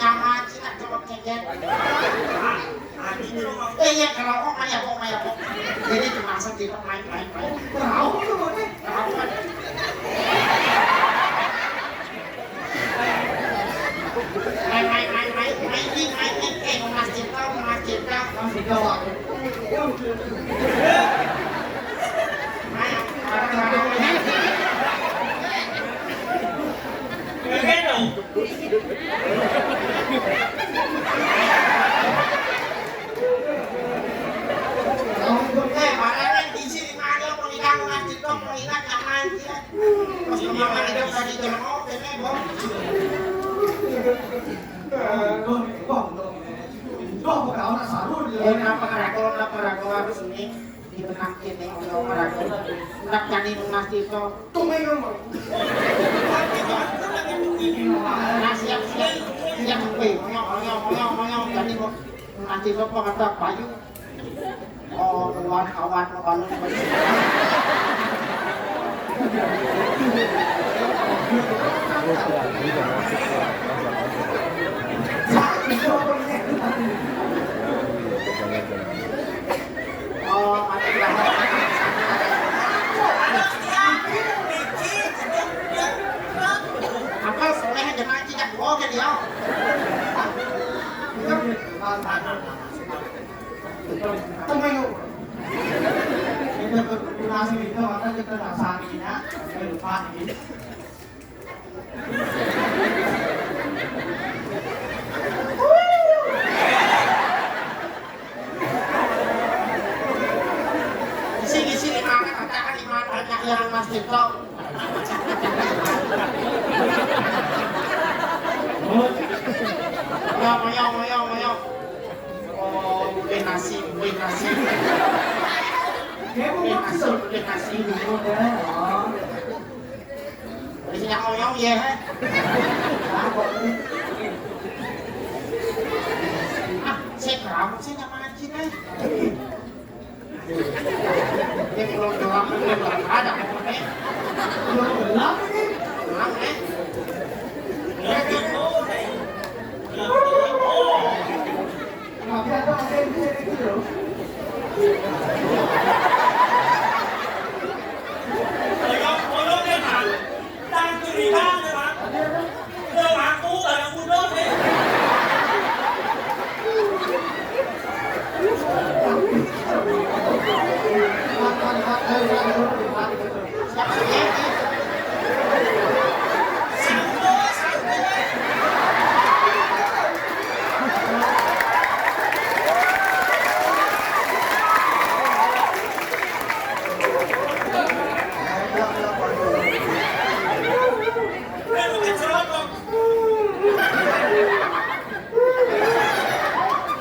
Nyaman sih, nak celungok keget. Eh, iya, kalau kok kayak kok, kayak kok. Jadi termasuk di main, main, main. Tahu tuh, Bang. Tahu kan? Mai, mai, mai, mai, mai, mai, mai, eh, Mas Cipto, Mas Cipto, Mas Cipto, aku. Mai, mai, mai. Eh, barangnya di sini, Mas Cipto, Mas Cipto, mau ingat, jangan, ya. Pas kemarin ada tadi, jangan, oh, ini, Bang. Kenapa, kenapa, kenapa harus ini? Dibenangkin nih, orang-orang. Ndak jani Mas Cipto. Tumben, Bang. Nah, siap, siap. Siap, weh. Oyong, oyong, oyong, oyong. Jani, Bang. Mas Cipto, Bang, ada bayu. Oh, kawan, kawan, kawan. Oh, ada. Apa soleh aja ngaji, jak gua aja dia. Temen lu. Kita berkolaborasi itu, maka kita rasanya, saya lupa ini. Isi, isi, lima anak, katakan lima anak, banyak yang Mas Cipto. Mayong, mayong, mayong, mayong. Oh, beli nasi, beli nasi. Beli nasi, beli nasi. Beli sinyal mayong, ya. Ah, sik kamu sih nyaman sih, eh. Ini kalau gelap, ini gelap ada, eh. Gelap ini. Gelap, eh. Gelap, eh. Gelap, eh. Tapi ada, ada yang bisa gitu loh. Kalau bodoh dia, Pak. Tang curiga, Pak. Udah ngaku, barang bodoh, eh.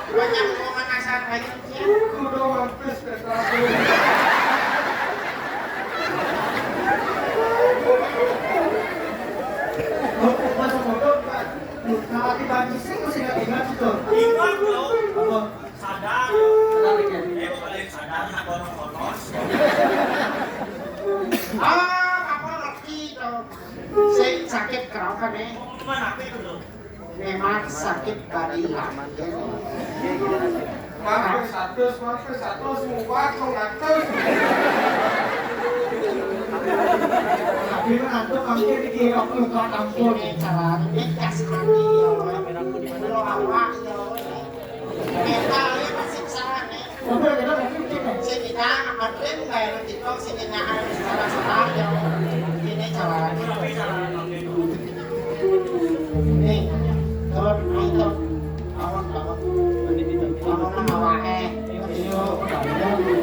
Banyak omongan asal banyak. Kalau kita bagi sih, mesti ingat-ingat, betul. Ingat, loh. Apa? Sadar. Sadar, ya? Eh, kok kalian sadar, nak kono-kono. Ah, apa ngerti, toh? Sing sakit kerongkongan, eh. Mana aku itu, loh? Memang sakit badi lah. Maaf, seratus, maaf, seratus, empat, seratus. Tapi menantu mungkin dikira aku lupa ampun. Ini cara, ini kasih hati, ya, Allah. Belum apa, ya, Allah. Kita ini tersiksa, nih. Sing kita akan ring, bayar kita, sing kita harus salah-salah, ya. Ini cara. Nih, turun, naik, turun. Bangun, bangun. Bangun, awake. Ayo, bangun.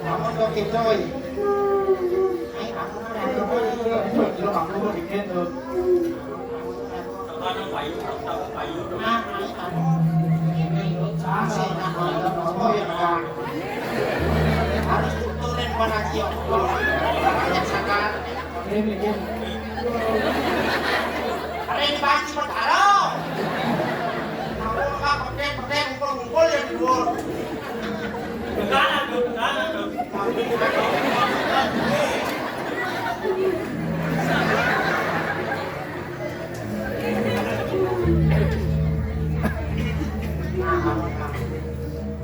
Bangun, tuh, gitu. Ayo, bangun, bangun. Lu bangun dikit, tuh. Harus tuturin panasnya. Banyak sakar. Ring panci pertaro. Aku nggak pede-pede ngumpul-ngumpul ya di luar. Begalan, begalan, begalan. Nah, kamu, kamu.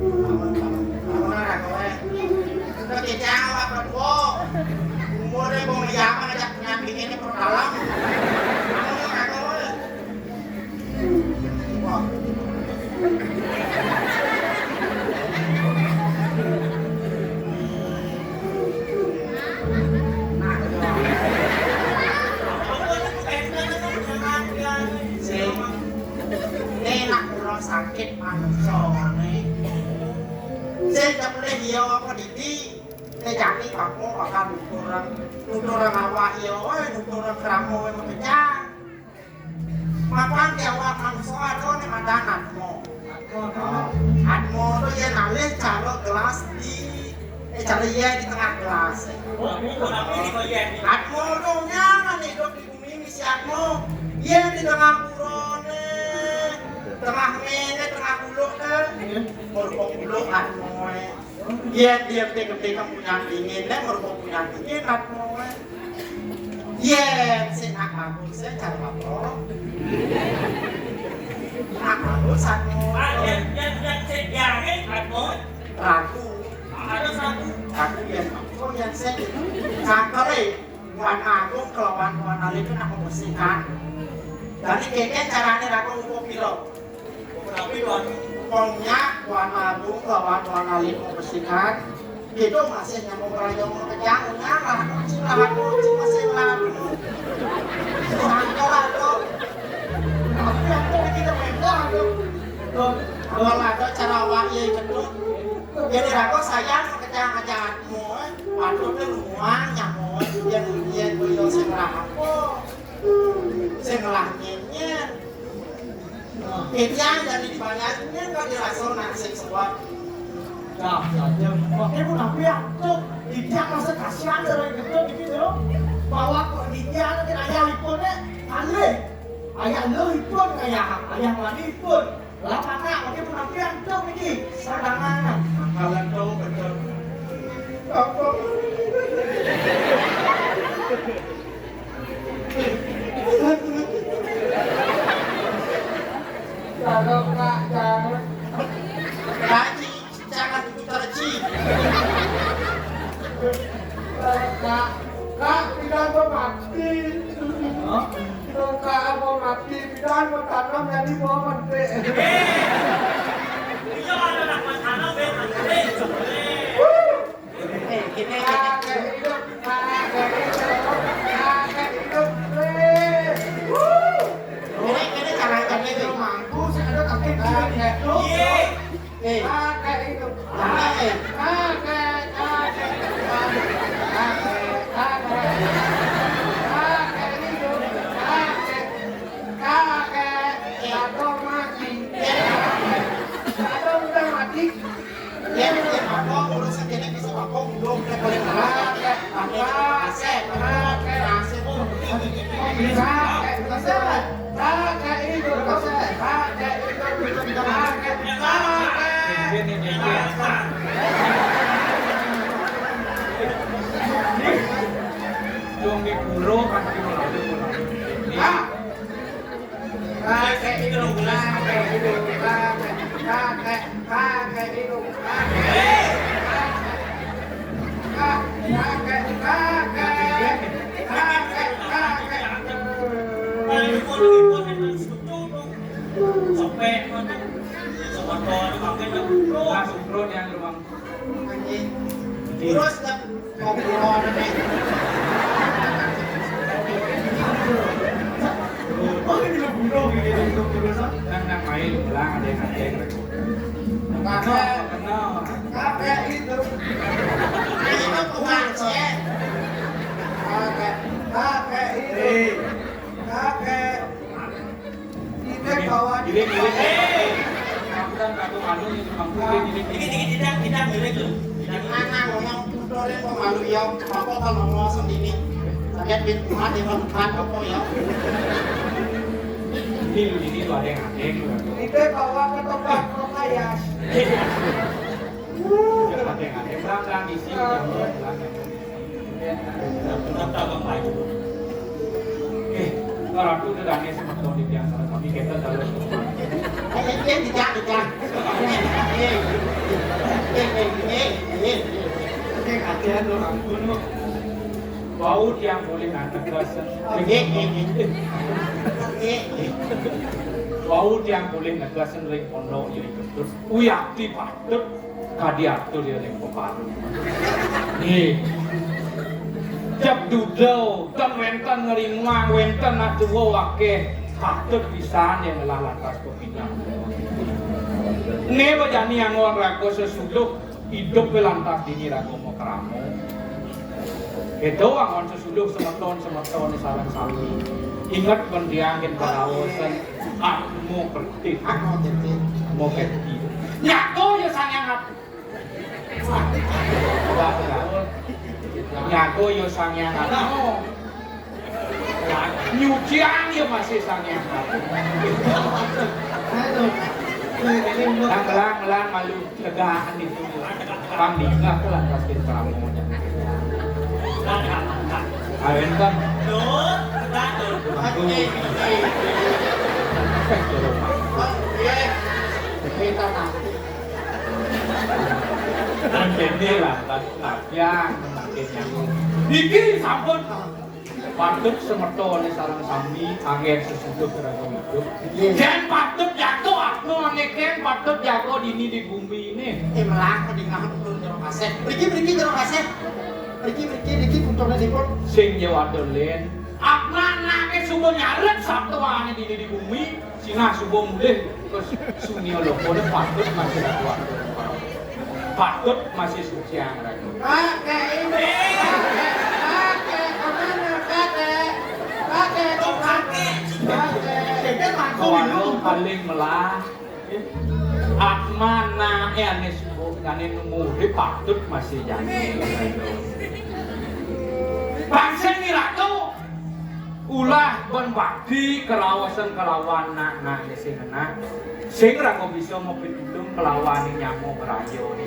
Kamu, kamu, kamu, kamu, kamu. Kita kejam apa, Bu? Umurnya mau ngejam aja, penyakit ini perdalam. Kamu, kamu, kamu. Wah. Sing enak ora sakit manusane. Sing kepleh ya apa didi? Tejake kamu bakal nuturang, nuturang awak ya, eh, nuturang kramo wae mekecah. Mapan ke awak manungsa ada ning mandan atma. Atma to yen alih cara gelas di, eh, cara yen di tengah gelas. Atma to nyaman hidup di bumi misi atma. Yen di tengah purane, tengah mene, tengah guluk ke, mergo guluk atma. Yen dia ketika punya dingin, nek mergo punya dingin atma. Yen sing nak mabuk, sing jan mabuk. Nak mabuk satu. Ah, yen, yen, yen sing diare, Mas Boy. Ragu. Ada satu. Ragu yen mabuk, yen sing cangkere. Wan mabuk kelawan wan alit itu nak membersihkan. Jadi keke carane ragu ngukur piro. Tapi Tuhan, pokoknya Tuhan Agung lawan Tuhan Alim membersihkan. Itu masih nyambung rayong kejang, ngarah, curhat, masih lalu. Sangka lah, tuh. Tapi yang tuh kita main lah, tuh. Tuh, kalau ada cara awak ya, itu. Jadi aku sayang kejang aja, mau, eh. Waduh, tuh, muang, ya, mau, eh. Dia, dia, gue, sing lah, apa? Sing lah, nyenyen. Titiang dari dibayarnya kok dirasa nak sing sebab. Nah, saja. Oke, pun aku ya, tuh, titiang rasa kasihan dari gitu, gitu, tuh. Bahwa kok titiang, titiang Ayah leuh ipun, ayah, ayah mani ipun. Lah panak lagi penampilan tok niki. Sadangan. Akalan tok betul. Apa? Kalau Kak, jangan. Kaji, jangan putar ji. Kak, Kak, tidak mau mati. Hah? Kak, mau mati, tidak mau tanam, jadi mau mati. Iya, ada nak tanam, eh, mati. Eh, gini, gini. Kakek hidup, kakek hidup, kakek hidup, eh. Wuh. Ini, ini cara, cara itu. Mampu, saya ada kakek, kakek hidup. Iya. Eh. Kakek hidup. Kakek. Kakek, kakek, kakek, kakek. Kakek hidup, kakek. Kakek, kakek mati. Kakek udah mati. Ya, ya, apa urusan jadi bisa apa belum boleh kakek, kakek, kakek. Kakek, kakek, kakek. Kakek, kakek. Dong di pura kan. Ah. Kakek hidup, kakek hidup, kakek, kakek, kakek hidup, kakek, kakek, kakek, kakek, kakek, kakek. Sampai mana? Sama tuan makan dah. Nah, sempro yang ruang. Terus dah. Nang, nang main ulang, ada yang ada yang. Kakek, kenal. Kakek itu. Itu pengajian. Kakek, kakek itu. Eh. Kakek. Ini kawan. Ini, ini. Hei. Kamu kan kartu anu ini, Bang. Ini, ini. Dikit, dikit, tidak, tidak, dikit, tuh. Tidak. Anak ngomong putore kok malu ya. Apa kalau ngomong sendiri? Saya bin Tuhan ya, Bang. Apa ya? Ini, ini tuh ada yang aneh tuh. Ini bawa ke tempat kota ya. Ada yang aneh, Bang, Bang, di sini. Eh, Ratu udah dane semeton di tiang salah sami kita dalam. Eh, eh, eh, tidak, tidak. Eh, eh, eh, eh, eh, eh. Oke, kajian lo, ampun lo. Wau tiang boleh nang negasen. Eh, eh, eh, eh. Eh, eh. Wau tiang boleh negasen ring pondok ya, terus uyakti patut. Kadi atur ya ning peparu. Nggih. Jab duda ten wenten ngringuang, wenten aduwa akeh, patut pisan yen ngelah lantas pepinang. Nggih, bejani angon raga sesuluh idup lantas dini raga makrama. Kedo angon suluh semeton-semeton sareng sami. Inget pendiang yen paraosen atmo kertih. Atmo kertih. Atmo kertih. Nyato ya Sang Hyang At-, nyato ya Sang Hyang Atmo. Nyucian ya masih Sang Hyang Atmo. Nang melang-melang malu. Tegakan itu. Pang dingah tuh lantas kita kamu. Awen kan. Tuh, betul. Aku. Kita nanti. Mungkin ini lantas nabian, mungkin yang niki sampun. Patut semetone sareng sami anggen sesudah raga idup. Nggih. Yen patut jago atma ane ken patut jago dini di bumi ini. Eh, melang kedingahan betul Jero Kasih. Mriki, mriki Jero Kasih. Mriki, mriki niki puntone dipun. Sing ya waduh len. Atma anake suba nyaret satwane dini di bumi. Sinah suba mulih terus sunia loka patut masih kuat. Patut masih suci yang raga. Kakek ini, kakek, kakek, kemana kakek? Kakek, kakek, kakek. Kakek. Kawan lo paling melah. Atma nae ane suba, ane nemu, dia patut masih jadi. Bangsa ni ratu. Ulah ben Pagi karaosan kalawan nak-nak sing enak. Sing raga bisa mapitulung kalawan nyama braya né.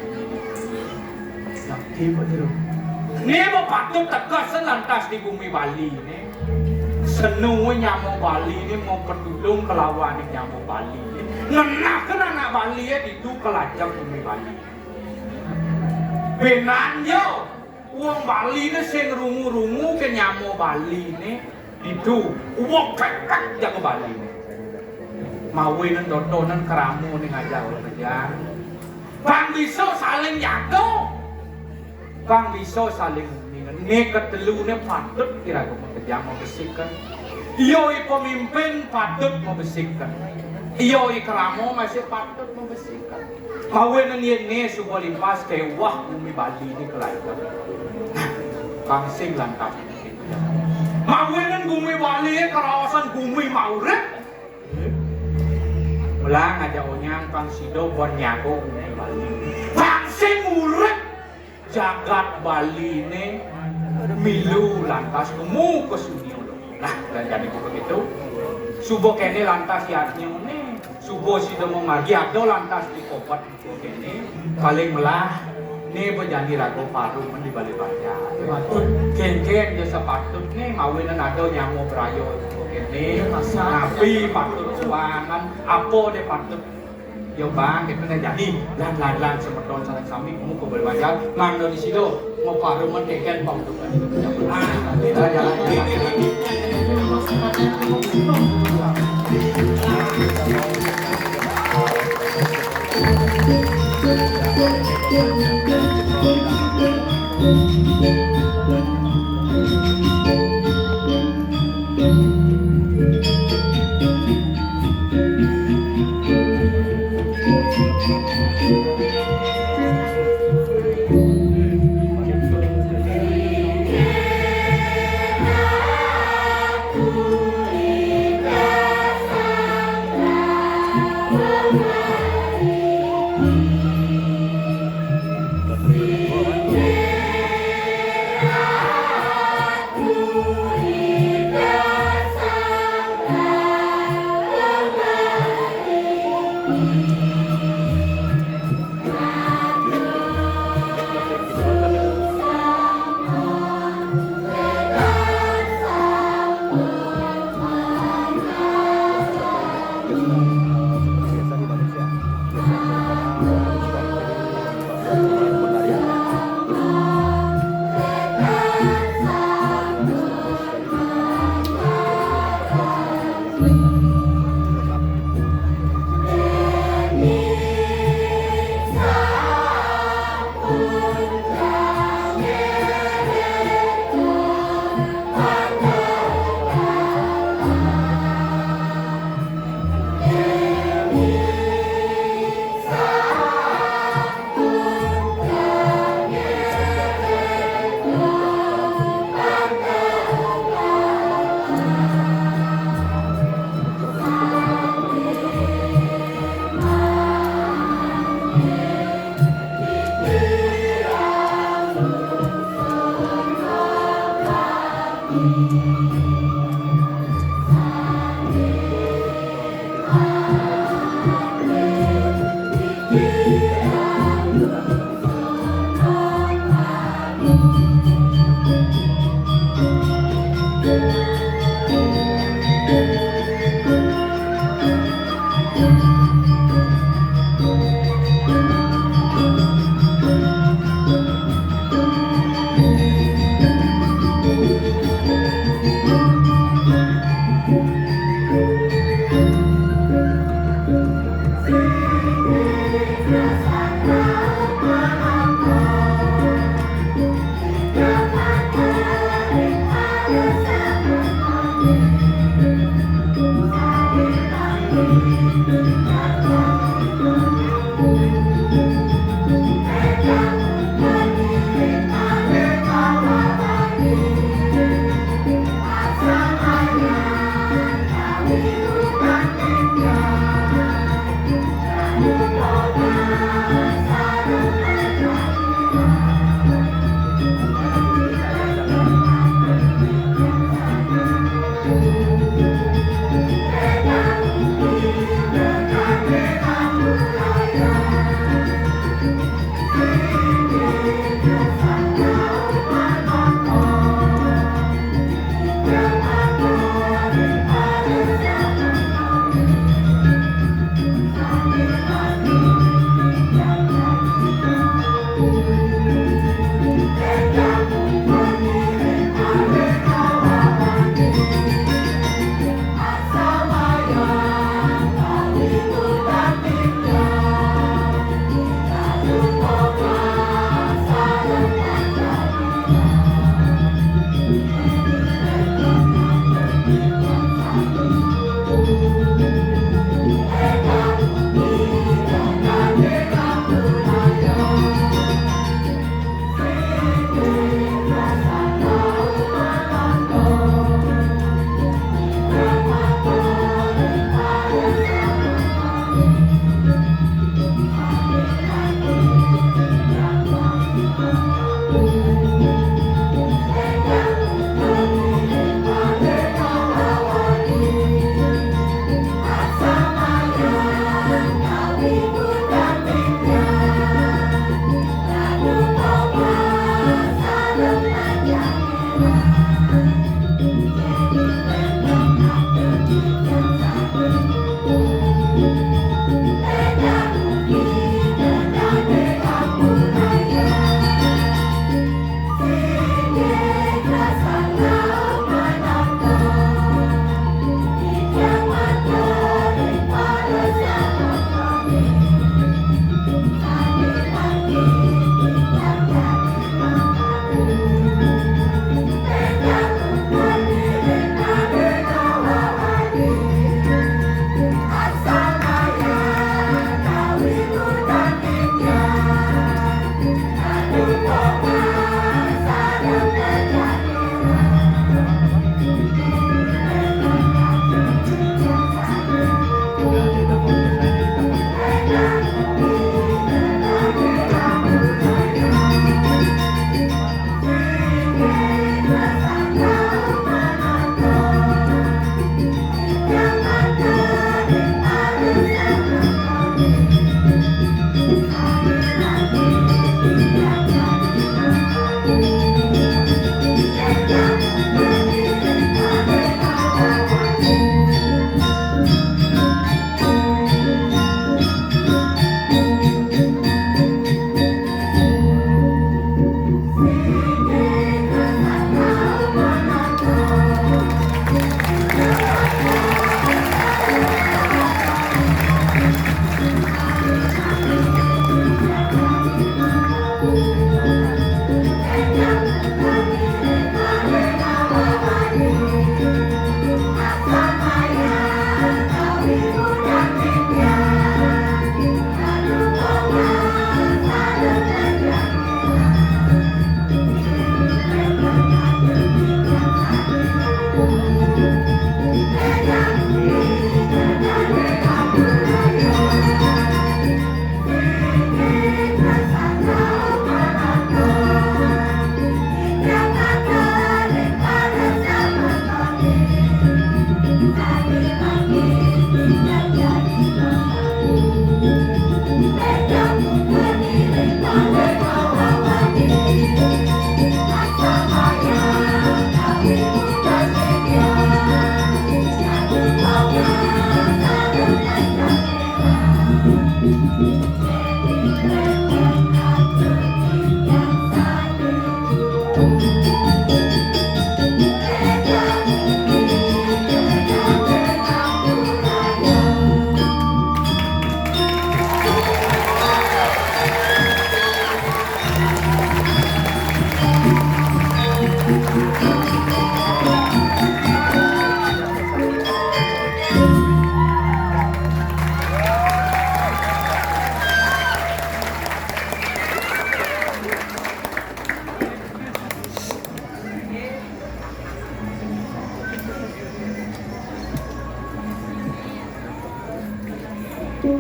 Ngerti, Pak Jero? Né mapatut teges lantas di bumi Bali né. Senuwun nyama Bali né mapitulung kalawan nyama Bali né. Ngenahken anak Bali é ditu ka lajeng bumi Bali. Bénan ya, wong Bali né sing rungu-rungu ka nyama Bali né. Ditu, uwok pepek jaga Bali. Mawinan dodonan krama ning ajak makejang. Pang bisa saling nyaga. Pang bisa saling ngeningan. Né keteluné patut iraga makejang mabesikan. Iya i pemimpin patut mabesikan. Iya i krama masih patut mabesikan. Mawinan yén né suba limpas kéweh bumi Bali né kalairang. Pang sing lantas. Mawinan bumi Bali karaosan bumi maurip. Mula ngajak onyang pang sida ban nyaga bumi Bali. Pang sing urip jagat Bali né milu lantas kemu ka sunia. Nah, lan jani buka gitu. Suba kéné lantas yadnyané. Suba sida mamargi ada lantas di kopet kéné. Paling melah né bejani raga paruman di Bali Banjar. Patut. Kénkén ja sapatutné mawinan ada nyama braya kéné. Napi patut kuangan, apa dé patut. Ya bang, kéto né jani. Lan, lan, lan, semeton sareng sami, kemu ka Bali Banjar. Mangda di sida maparuman kénkén pang.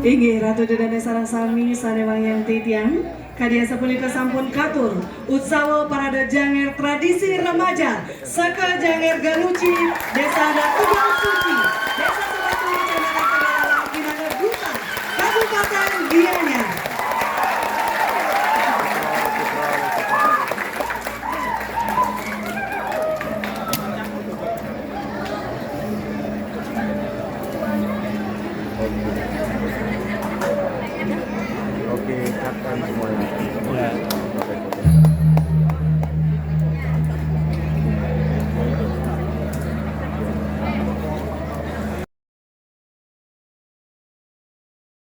Inggih, Ratu Dudane sareng sami sane wangiang titiang, kadya sapunika sampun katur utsawa parade janger tradisi remaja saka Janger Galuci, Desa Datu